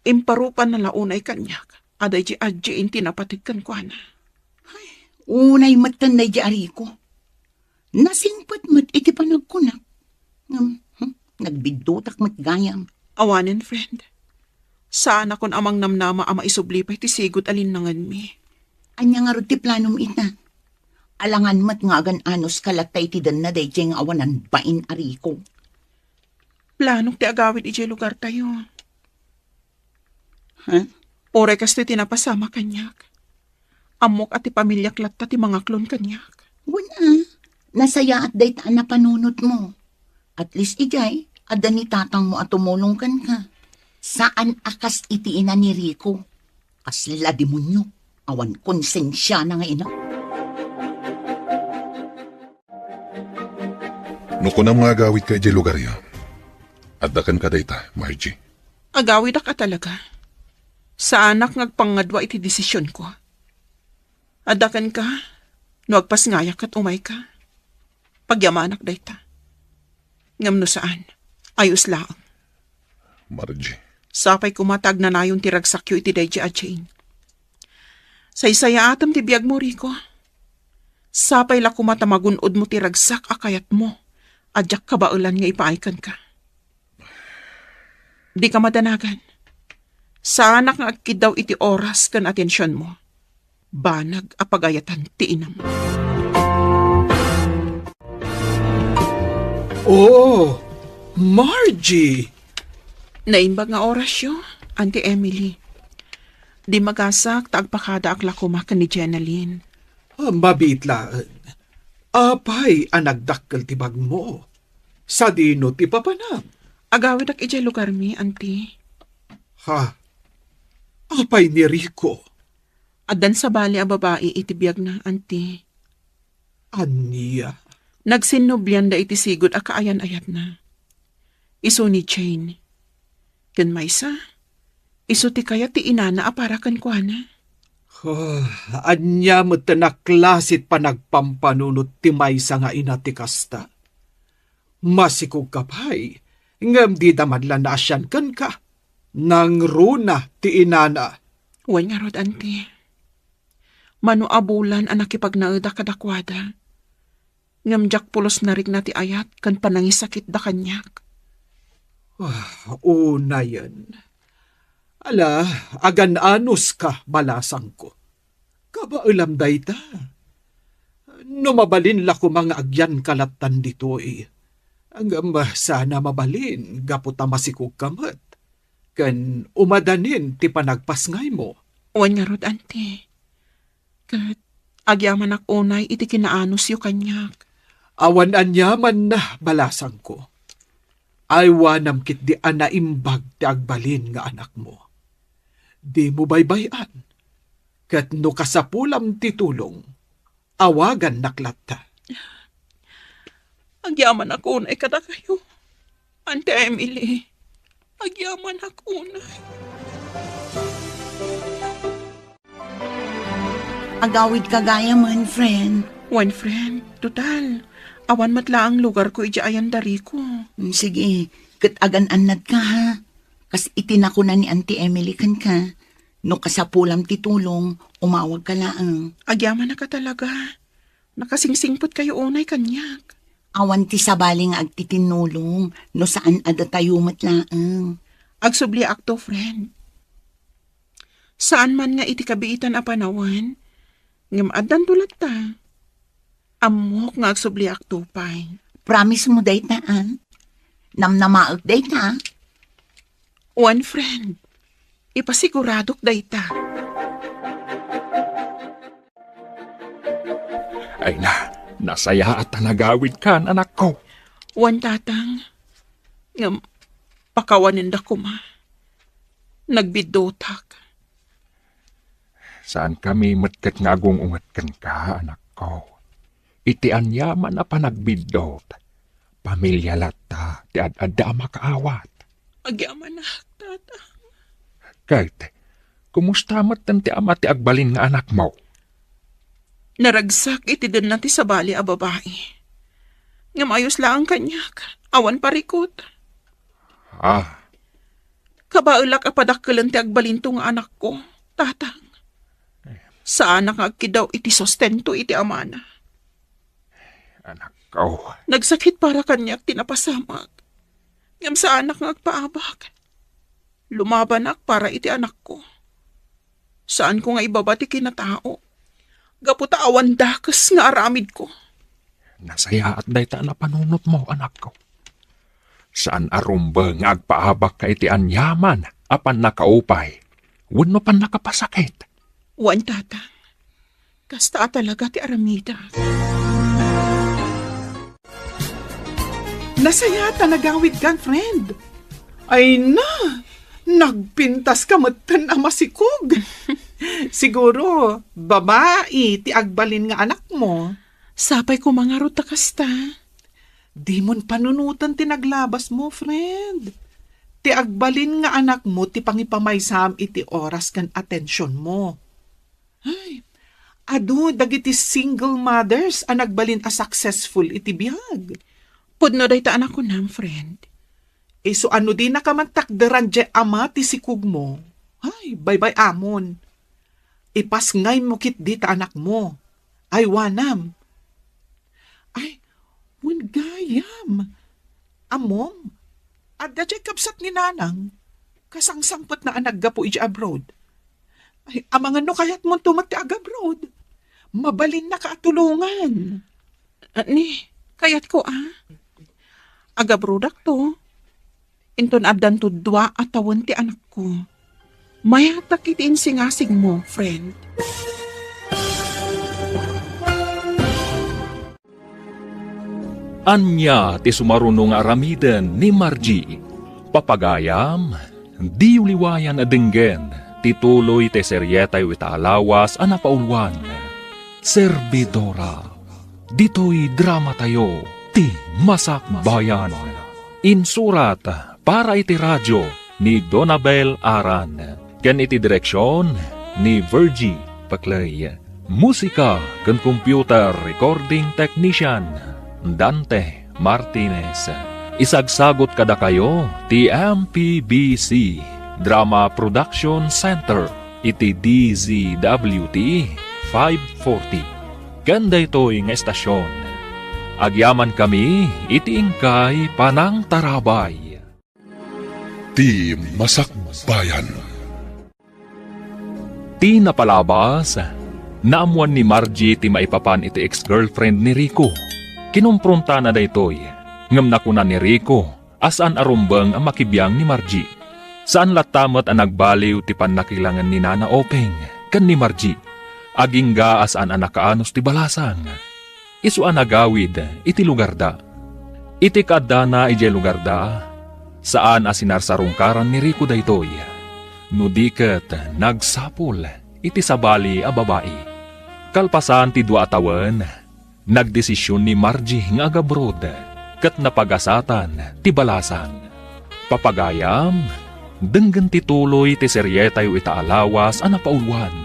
Imparupanna la unay kaniak a daydi adjin ti napateg kenkuana. Ay, unay metten daydi a Rico. Nasingpet met iti panagkunak. Ngem, hmm, nagbiddutak met gayam. Awanen, friend. Saanakon a mangnamnama a maisubli pay ti sigud a linnangenmi. Ania ngarud ti planom ita? Alangan met nga agan-anos ka latta iti denna daydiay nga awanan bain a Rico. Planok ti agawid idiay lugartayo. Ha? Uray kastoy ti napasamak kaniak. Ammok a ti pamiliak latta ti mangaklon kaniak. Wen a, nasayaat dayta a napanunotmo. At least idiay, adda ni tatangmo a tumulong kenka. Saan a kas iti ina ni Rico. Kasla demonio, awan konsensiana nga ina. No kunam nga agawidka idiay lugaryo, adda kenka dayta, Margie. Agawidak a talaga. Saanak nga agpangngadua iti desisionko. Adda kenka, no agpasngayak ket umayka. Pagyamanak dayta. Ngem no saan, ayos laeng. Margie. Sapay koma ta agnanayon ti ragsakyo iti daydi a Jane. Saysayaatem ti biagmo, Rico. Sapay la koma ta magun-odmo ti ragsak a kayatmo a diak kabaelan nga ipaay kenka. Dika madanagan. Saanak nga agkiddaw iti oras ken atensionmo. Banag a pagayatan ti inam. Oh, Margie! Naimbag nga orasyo, Auntie Emily. Di magasak ta agpakadaak la koma ken ni Jenalyn. Ah, mabiit laeng. Apay a nagdakkel ti bagmo? Sadino ti papanam? Agawidak idiay lugarmi, Auntie. Ha? Apay ni Rico? Addan sabali a babai iti biagna, Auntie. Ania? Nagsinnublianda iti sigud a kaayan-ayatna. Isu ni Jane. Ken maysa, isu ti kayat ti inana a para kenkuana. Oh, ania met a klase ti panagpampanunot ti maysa nga ina ti kasta? Masikogka pay, ngem dida man la naasian kenka. Nangruna ti inana. Wen ngarud, Auntie. Mano a bulan a nakipagnaedak kadakuada. Ngem diak pulos narikna ti ayat ken panangisakitda kaniak. Ah, unayen. Ala, agan-anos ka, balasangko. Kabaelam dayta. No mabalin la koma nga agyanka lattan ditoy. Ngem saan a mabalin gapu ta masikogka met. Ken umadanin ti panagpasngaymo. Wen ngarud, Auntie. Ket agyamanak unay iti kinaanosyo kaniak. Awan aniamanna, balasangko. Aywanam ketdi a naimbag ti agbalin nga anakmo. Dimo baybay-an, ket no kasapulam ti tulong, awagannak latta. Agyamanak unay kadakayo, Auntie Emily. Agyamanak unay. Agawidka gayamen, friend. Wen, friend. Total, awan met laeng lugarko idiay ayan da Rico. Mm, sige, ket agan-annadka, ha? Kas iti nakuna ni Auntie Emily kenka, no kasapulam ti tulong, umawagka laeng. Agyamanak a talaga. Nakasingsingpetkayo unay kaniak. Awan ti sabali nga agtitinnulong no saan a datayo met laeng. Agsubliakto, friend. Saan man nga iti kabiitan a panawen, ngem addanto latta. Ammok nga agsubliakto pay. Promise mo dayta, a? Namnamaek dayta? Wen, friend. Ipasiguradok dayta. Ay na, nasayaat a nagawidkan, anakko. Wen, tatang. Ngem, pakawanenda koma. Nagbiddotak. Saankami met ket nga agung-unget kenka, anakko. Iti aniaman a panagbiddot, pamilia latta ti ad-adda a makaawat. Agyamanak, tatang. Ket, kumusta metten ti ama ti agbalin nga anakmo? Naragsak iti denna ti sabali a babai. Ngem ayos laeng kaniak, awan parikut. Ah. Kabaelak a padakkelen ti agbalinto nga anakko, tatang. Saanak nga agkiddaw iti sustento iti amana. Anakko. Nagsakit para kaniak ti napasamak. Ngem saanak nga agpaabak. Lumabanak para iti anakko. Saanko nga ibaba ti kinatao. Gapu ta awan dakes nga aramidko. Nasayaat dayta a napanunotmo, anakko. Saan a rumbeng nga agpaabakka iti aniaman a pannakaupay wenno pannakapasakit. Wen, tatang. Kasta a talaga ti aramidek. Nasayaat a nagawidkan, friend. Ay na, nagpintaska metten a masikog. Siguro, babai ti agbalin nga anakmo. Sapay koma ngarud ta kasta. Dimon panunoten ti naglabasmo, friend. Ti agbalin nga anakmo ti pangipamaysam iti oras ken atensionmo. Ay, adu dagiti single mothers a nagbalin a successful iti biag. Pudno dayta a nakunam, friend. Isu a no dinaka man takderan diay ama ti sikogmo. Ay, baybay-amon. Ipasngaymo ketdi ta anakmo. Aywanam. Ay, wen gayam. Ammom, adda diay kabsat ni nanang, kasangsangpetna a naggapu idiay abroad. Ay, amangan no kayatmonto met ti agabroad. Mabalinnaka a tulongan. Ah, ni, kayatko, a. Agabroadakto. Inton addanto dua a tawen ti anakko. Mayatak iti insingasigmo, friend. Ania ti sumaruno nga aramiden ni Margie? Papagayam, diyo liwayan a denggen ti tuloy ti serietayo ita a lawas a napauluan, Servidora. Ditoy dramatayo, Ti Masakbayan. Insurat para iti radio ni Donabel Aran, ken iti direksion ni Virgie Paclay. Musika ken computer recording technician, Dante Martinez. Isagsagut kadakayo ti M P B C Drama Production Center iti D Z W T five forty. Ken daytoy nga estasion, agyamankami iti inkay panangtarabay. Ti Masakbayan. Ti napalabas, naammoan ni Margie ti maipapan iti ex-girlfriend ni Rico. Kinomprontaanna daytoy, ngem nakuna ni Rico a saan a rumbeng a makibiang ni Margie. Saan latta met a nagbaliw ti pannakilangen ni Nana Openg ken ni Margie. Agingga a saan a nakaanus ti balasang. Isu a nagawid iti lugarda. Iti kaaddana idiay lugarda, saan a sinarsarungkaran ni Rico daytoy, no di ket nagsapul iti sabali a babai. Kalpasan ti dua a tawen, nagdesision ni Margie nga agabroad ket napagasatan ti balasang. Papagayam, denggen ti tuloy ti serietayo ita a lawas a napauluan,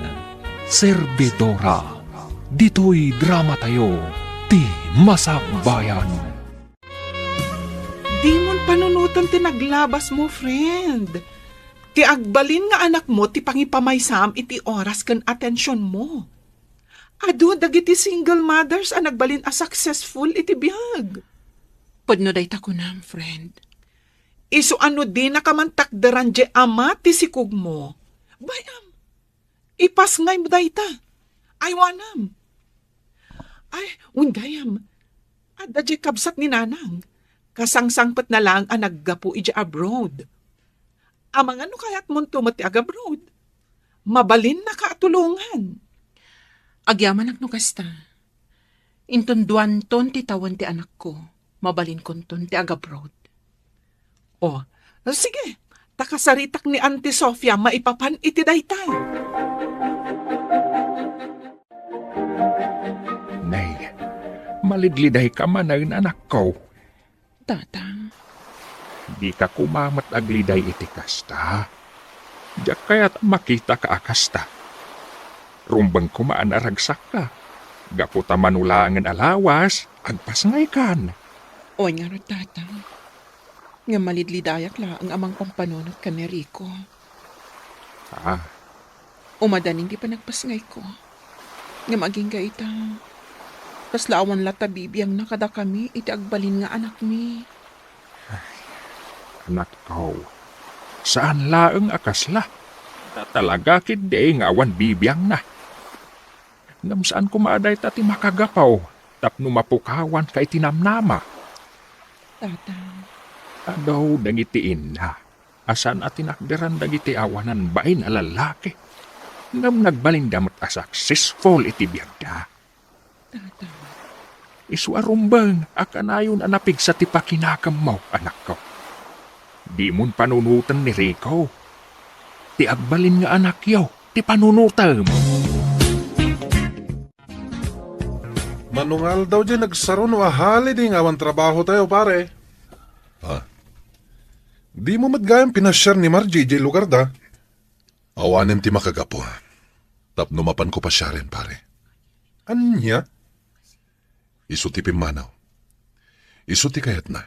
Servidora. Ditoy dramatayo, Ti Masakbayan. Dimon panunoten ti naglabasmo, friend. Ti agbalin nga anakmo ti pangipamaysam iti oras ken atensionmo. Adu dagiti single mothers a nagbalin a successful iti biag. Pudno dayta kunam, friend. Isu a no dinaka man takderan diay ama ti sikogmo, bay-am, ipasngaymo dayta. Aywanam. Ay, wen gayam, adda diay kabsat ni Nanang. Kasangsangpetna laeng a naggapu idiay abroad. Amangan no kayatmonto met ti agabroad. Mabalinnaka a tulongan. Agyamanak no kasta. Inton duanton ti tawen ti anakko, mabalinkonton ti agabroad. O, sige, ta kasaritak ni Auntie Sofia maipapan iti dayta. Nay, malidlidayka manen, anakko. Tatang. Dika koma met agliday iti kasta. Diak kayat a makitaka a kasta. Rumbeng koma a naragsakka. Gapu ta mano laengen a lawas, agpasngaykan. Wen ngarud, Tatang. Ngem malidlidayak laeng a mangpampanunot ken ni Rico. Ah. Umadanin ti panagpasngayko. Ngem agingga ita, kasla awan latta bibiangna kadakami iti agbalin nga anakmi. Ay, anakko, saan laeng a kasla. Ta talaga ketdi nga awan bibiangna. Ngem saan koma a dayta ti makagapu tapno mapukawanka iti namnama. Tatang. Adu dagiti inna a saan a tinakderan dagiti awanan bain a lallaki. Ngem nagbalinda met a successful iti biagda. Tatang. Isu a rumbeng a kanayon a napigsa ti pakinakemmo, anakko. Dimon panunoten ni Rico. Ti agbalin nga anakyo, ti panunotem. Mano nga aldaw diay nagsaro no a holiday nga awan trabahotayo, pare? Ah. Dimo met gayam pinasiar ni Margie idiay lugarda? Awanen ti makagapu tapno mapanko pasiaren, pare. Ania? Isu ti pimmanaw. Isu ti kayatna.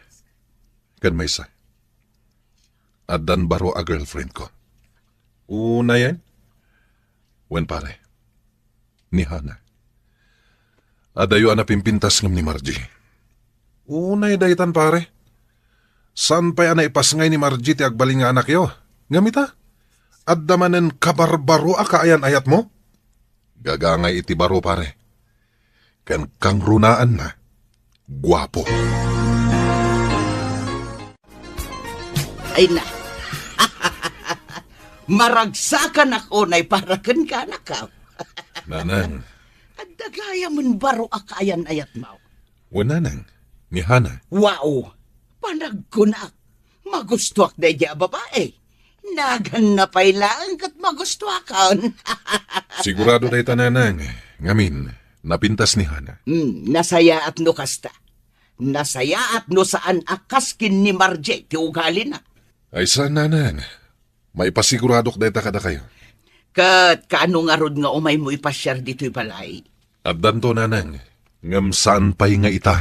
Ken maysa, addan baro a girlfriendko. Unayen? Wen, pare. Ni Hana. Adayo a napimpintas ngem ni Margie. Unay daytan, pare. Saan pay a naipasngay ni Margie ti agbalin nga anakyo? Ngem ita, adda manen kabarbaro a kaayan-ayatmo? Gagangay iti baro, pare. Ken kangrunaanna, guapo. Ay na. Maragsakanak unay para kenka, anakko. Nanang. Adda gayamen baro a kaayan-ayatmo. Wen, nanang, ni Hana. Wow! Panagkunak, magustuak daydiay a babai. Naganna pay laeng ket magustuakon. Sigurado dayta, nanang. Ngamin, napintas ni Hana. Hmm, nasayaat no kasta. Nasayaat no saan a kas ken ni Margie ti ugalina. Ay saan, nanang. Maipasiguradok dayta kadakayo. Ket kaano ngarud nga umaymo ipasiar ditoy balay? Addanto, nanang, ngem saan pay nga ita.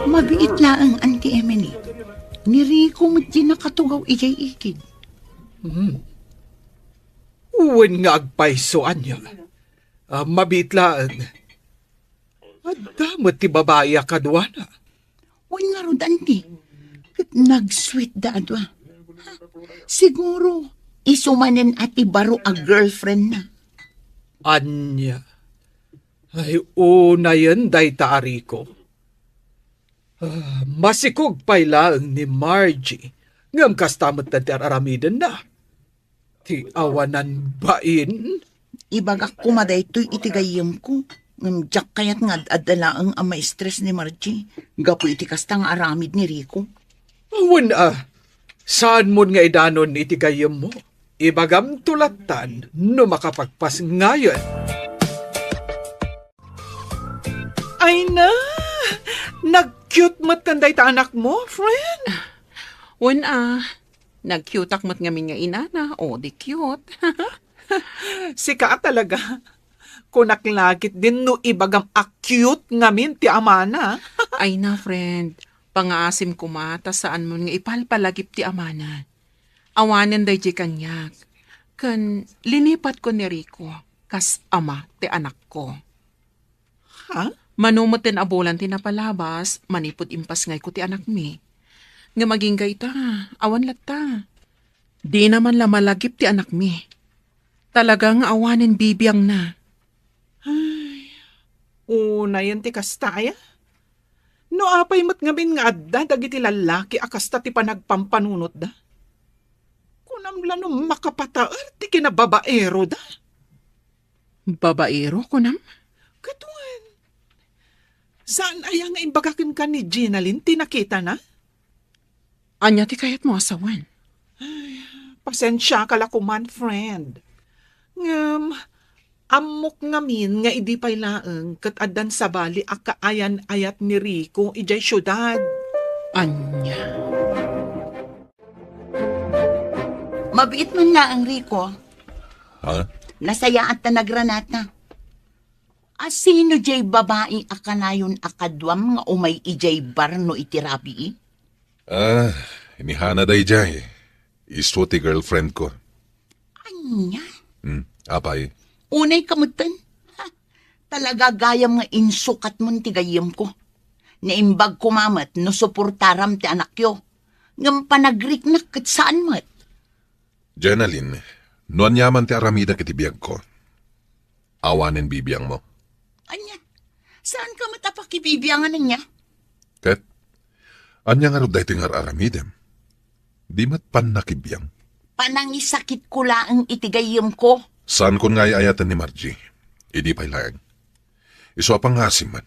Mabiit laeng, Auntie Emily. Ni Rico met ti nakatugaw idiay ikid. Hmm. Wen nga agpayso, ania? Ah, mabiit laeng. Adda met ti babai a kaduana. Wen ngarud, anti. Ket nagsweetda a dua. Siguro, isu manen a ti baro a girlfriendna. Ania? Ay, unayen dayta a Rico. Ah, masikog pay laeng ni Margie, ngem kasta met ti ar-aramidenna. Ti awanan bain? Ibagak koma daytoy iti gayyemko, ngem diak kayat nga ad-adda laeng a maistres ni Margie gapu iti kasta nga aramid ni Rico. Wen a, saanmon nga idanon iti gayyemmo. Ibagamto lattan no makapagpasngayen. Ay na! Nag-cute met kan dayta anakmo, friend? Wen a, nag-cuteak met ngamin nga inana, o di cute. Sika a talaga. Kunak la ketdin no ibagam a cute ngamin ti amana. Ay na, friend. Pangaasim koma ta saanmon nga ipalpalagip ti amana. Awanen daydiay kaniak. Ken linipatkon ni Rico kas ama ti anakko. Ha? Mano metten a bulan ti napalabas manipud impasngayko ti anakmi. Ngem agingga ita, awan latta. Dina man la malagip ti anakmi. Talaga nga awanen bibiangna. Ay, unayen ti kasta aya? No apay met ngamin nga adda dagiti lallaki a kasta ti panagpampanunotda? Kunam la no makapataer ti kinababaeroda? Babaero, kunam? Ket wen, saan aya nga imbaga kenka ni Jenalyn ti nakitana? Ania ti kayatmo a sawen? Ay, pasensiaka la koman, friend. Ngem, ammok ngamin nga idi pay laeng ket addan sabali a kaayan-ayat ni Rico idiay siudad. Ania? Mabiit man laeng, Rico. Ha? Nasayaat ta nagranata. A sino diay babai a kanayon a kaduam nga umay idiay bar no iti rabii? Ah, ni Hana daydiay. Isu ti girlfriend ko. Ania? Hmm, apay? Unay ka metten. Ha, talaga gayam nga insukatmon ti gayyemko. Naimbag koma met no suportaram ti anakyo. Ngem panagriknak ket saan met. Jenalyn, no ania man ti aramidek iti biagko, awanen bibiangmo. Ania? Saanka met a pakibibiangan ania? Ket, ania ngarud daytoy nga ar-aramidem? Di met pannakibiang. Panangisakitko laeng iti gayyemko. Saankon nga ay-ayaten ni Margie. Idi pay laeng. Isu a pangngaasim man.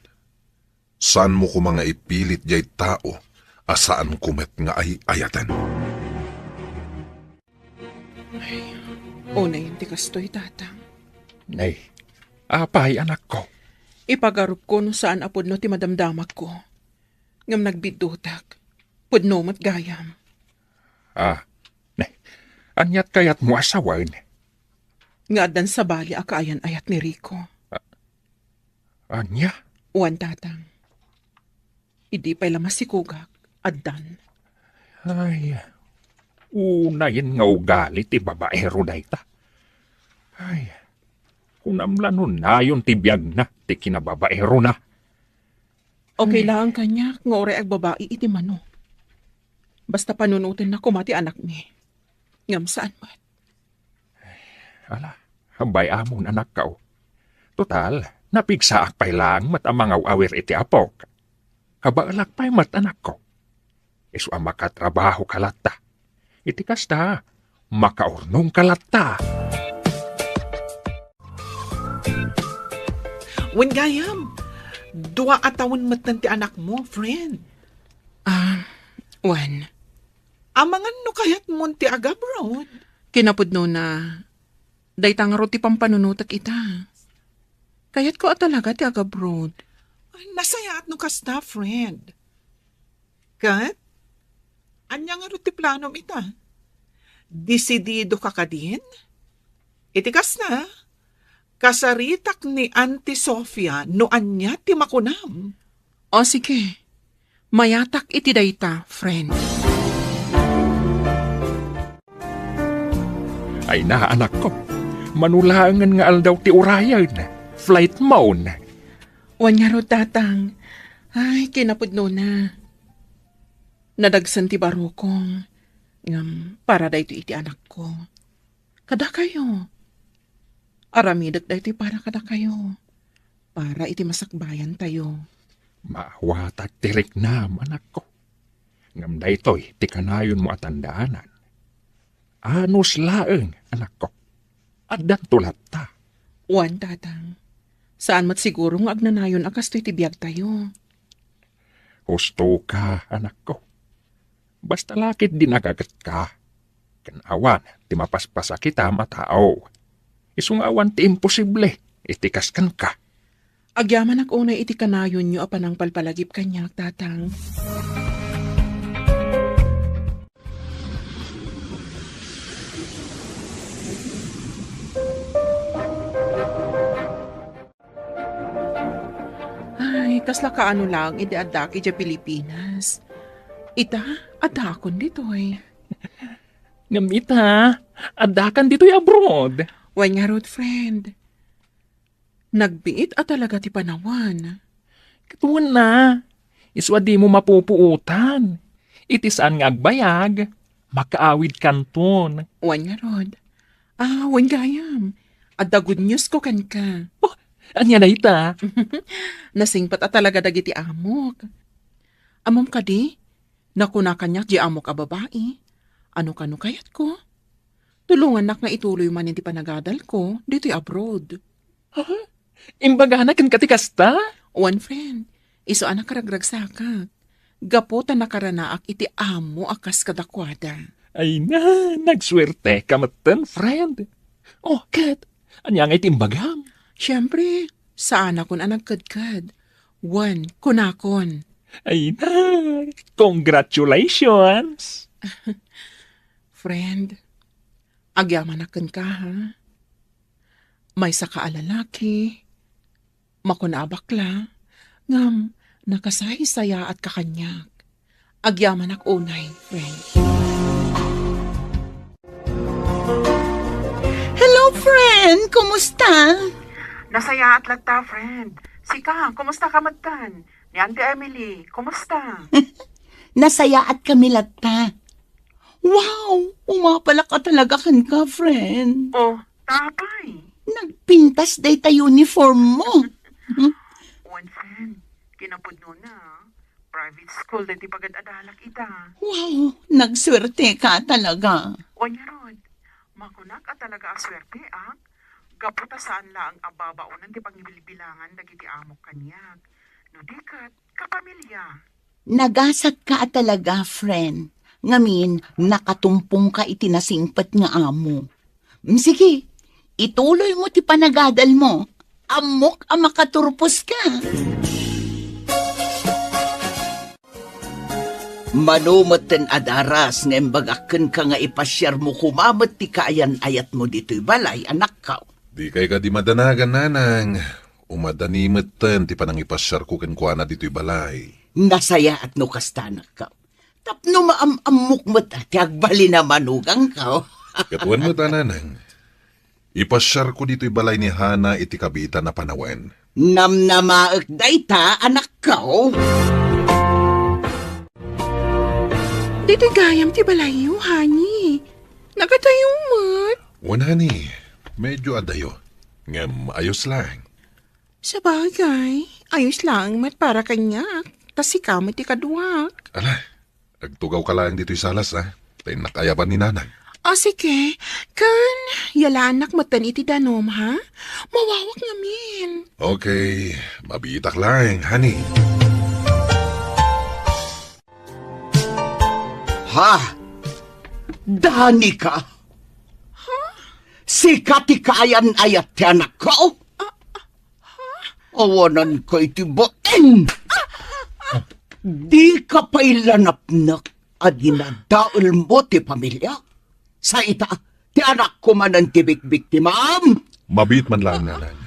Saanmo koma nga ipilit diay tao a saanko met nga ay-ayaten. Ay, unayen ti kastoy, Tatang. Nay, apay, anakko? Ipagarupko no saan a pudno ti madamdamakko. Ngem nagbiddutak. Pudno met gayam. Ah, nay, aniat kayatmo a sawen? Nga addan sabali a kaayan-ayat ni Rico. Ah, ania? Wen, Tatang. Idi pay la masikogak, addan. Ay, unayen nga ugali ti babaero dayta. Ay, kunam la no nayon ti biagna ti kinababaerona. Okay laeng kaniak nga uray agbabai iti mano. Basta panunotenna koma ti anakmi. Ngem saan met. Ala, bay-amon, anakko. Total, napigsaak pay laeng met a mangaw-awir iti apok. Kabaelak pay met, anakko. Isu a makatrabahoka latta. Iti kasta, makaurnongka latta. Wen gayam, dua a tawen metten ti anakmo, friend. Ah, wen. Amangan no kayatmon ti agabroad? Kinapudnona, dayta ngarud ti pampanunotek ita. Kayatko a talaga ti agabroad. Ay, nasayaat no kasta, friend. Ket, ania ngarud ti planom ita? Desididoka kadin? Iti kasta, kasaritak ni Auntie Sofia no ania ti makunam. O, sige. Mayatak iti dayta, friend. Ay na, anakko. Mano laengen nga aldaw ti urayen. Flight mo. Wen ngarud, Tatang. Ay, kinapudnona. Nadagsen ti barukong. Ngem, para daytoy iti anakko. Kadakayo. Aramidek daytoy para kadakayo. Para iti masakbayantayo. Maawatak ti riknam, anakko. Ngem daytoy ti kanayonmo a tandaanan. Anus laeng, anakko. Addanto latta. Wen, Tatang. Saan met siguro nga agnanayon a kastoy ti biagtayo. Husto ka, anakko. Basta la ketdi nagagetka. Ken awan ti mapaspasakitam a tao. Isu nga awan ti imposible iti kas kenka. Agyamanak unay iti kanayonyo a panangpalpalagip kaniak, Tatang. Ay, kasla kaano laeng idi addaak idiay Pilipinas. Ita, addakon ditoy. Ngem ita, addakan ditoy abroad. Wen ngarud, friend. Nagbiit a talaga ti panawen. Ket wen na, isu a dimo mapupuotan. Iti saan nga agbayag, makaawidkanton. Wen ngarud. Ah, wen gayam. Adda good news ko kenka. Oh, ania dayta? Nasingpet a talaga dagiti amok. Ammom kadi, nakuna kaniak di amok a babai, "Ano kano kayatko? Tulongannak nga ituloy manen ti panagadalko ditoy abroad." Ha? Imbagana kenka ti kasta? Wen, friend, isu a nakaragragsakak. Gapu ta nakaranaak iti amo a kas kadakuada. Ay na, nagsuerteka metten, friend. Oh, ket, ania nga iti imbagam? Siempre, saanakon a nagkedked. Wen, kunakon. Ay na, congratulations! Friend, agyamanak kenka, ha? Maysaka a lalaki, makuna a bakla, ngem nakasaysayaatka kaniak. Agyamanak unay, friend. Hello, friend! Kumusta? Nasayaat latta, friend. Sika, kumusta ka metten? Ni Auntie Emily, kumusta? Nasayaat kami latta. Wow! Umapalak a talaga kenka, friend. Oh, ta apay? Nagpintas dayta uniform mo. Wen, friend, kinapudnona, private school daytoy pagad-adalak ita. Wow! Nagsuerteka talaga. Wen ngarud, makunak a talaga a suerteak, gapu ta saan laeng a babaonen ti pangibilbilangan dagiti amok kaniak. No di ket, kapamilya. Nagasatka a talaga, friend. Ngamin, nakatumpongka iti nasingpet nga amo. Mm, sige, ituloy mo ti panagadal mo. Ammok a makaturpos ka. Mano metten a daras nga imbagak kenka nga ipasiarmo koma met ti kaayan-ayatmo ditoy balay, anakko. Dikay kadi madanagan, nanang. Umadani metten ti panangipasiarko kenkuana ditoy balay. Nasayaat no kasta, anakko. Tapno maam-ammok met ti agbalin a manugangko. Ket wen met, nanang. Ipasiarko ditoy balay ni Hana iti kabiitan a panawen. Namnamaek dayta, anakko. Ditoy gayam ti balayyo, honey. Nagadayo met. Wen, honey, medyo adayo. Ngem ayos laeng. Sabagay, ayos laeng met para kaniak, ta sika met ti kaduak. Ala, agtugawka laeng ditoy salas, a? Ta innak ayaban ni nanang. O, sige. Ken, yalaannak metten iti danum, ha? Mawawak ngamin. Okay, mabiitak laeng, honey. Ha? Danika? Ha? Sika ti kaayan-ayat ti anakko? Awananka iti bain! Dika pay la napnek a dinadaelmo ti pamiliak? Sa ita, ti anakko manen ti bikbiktimaam? Mabiit man laeng, nanang.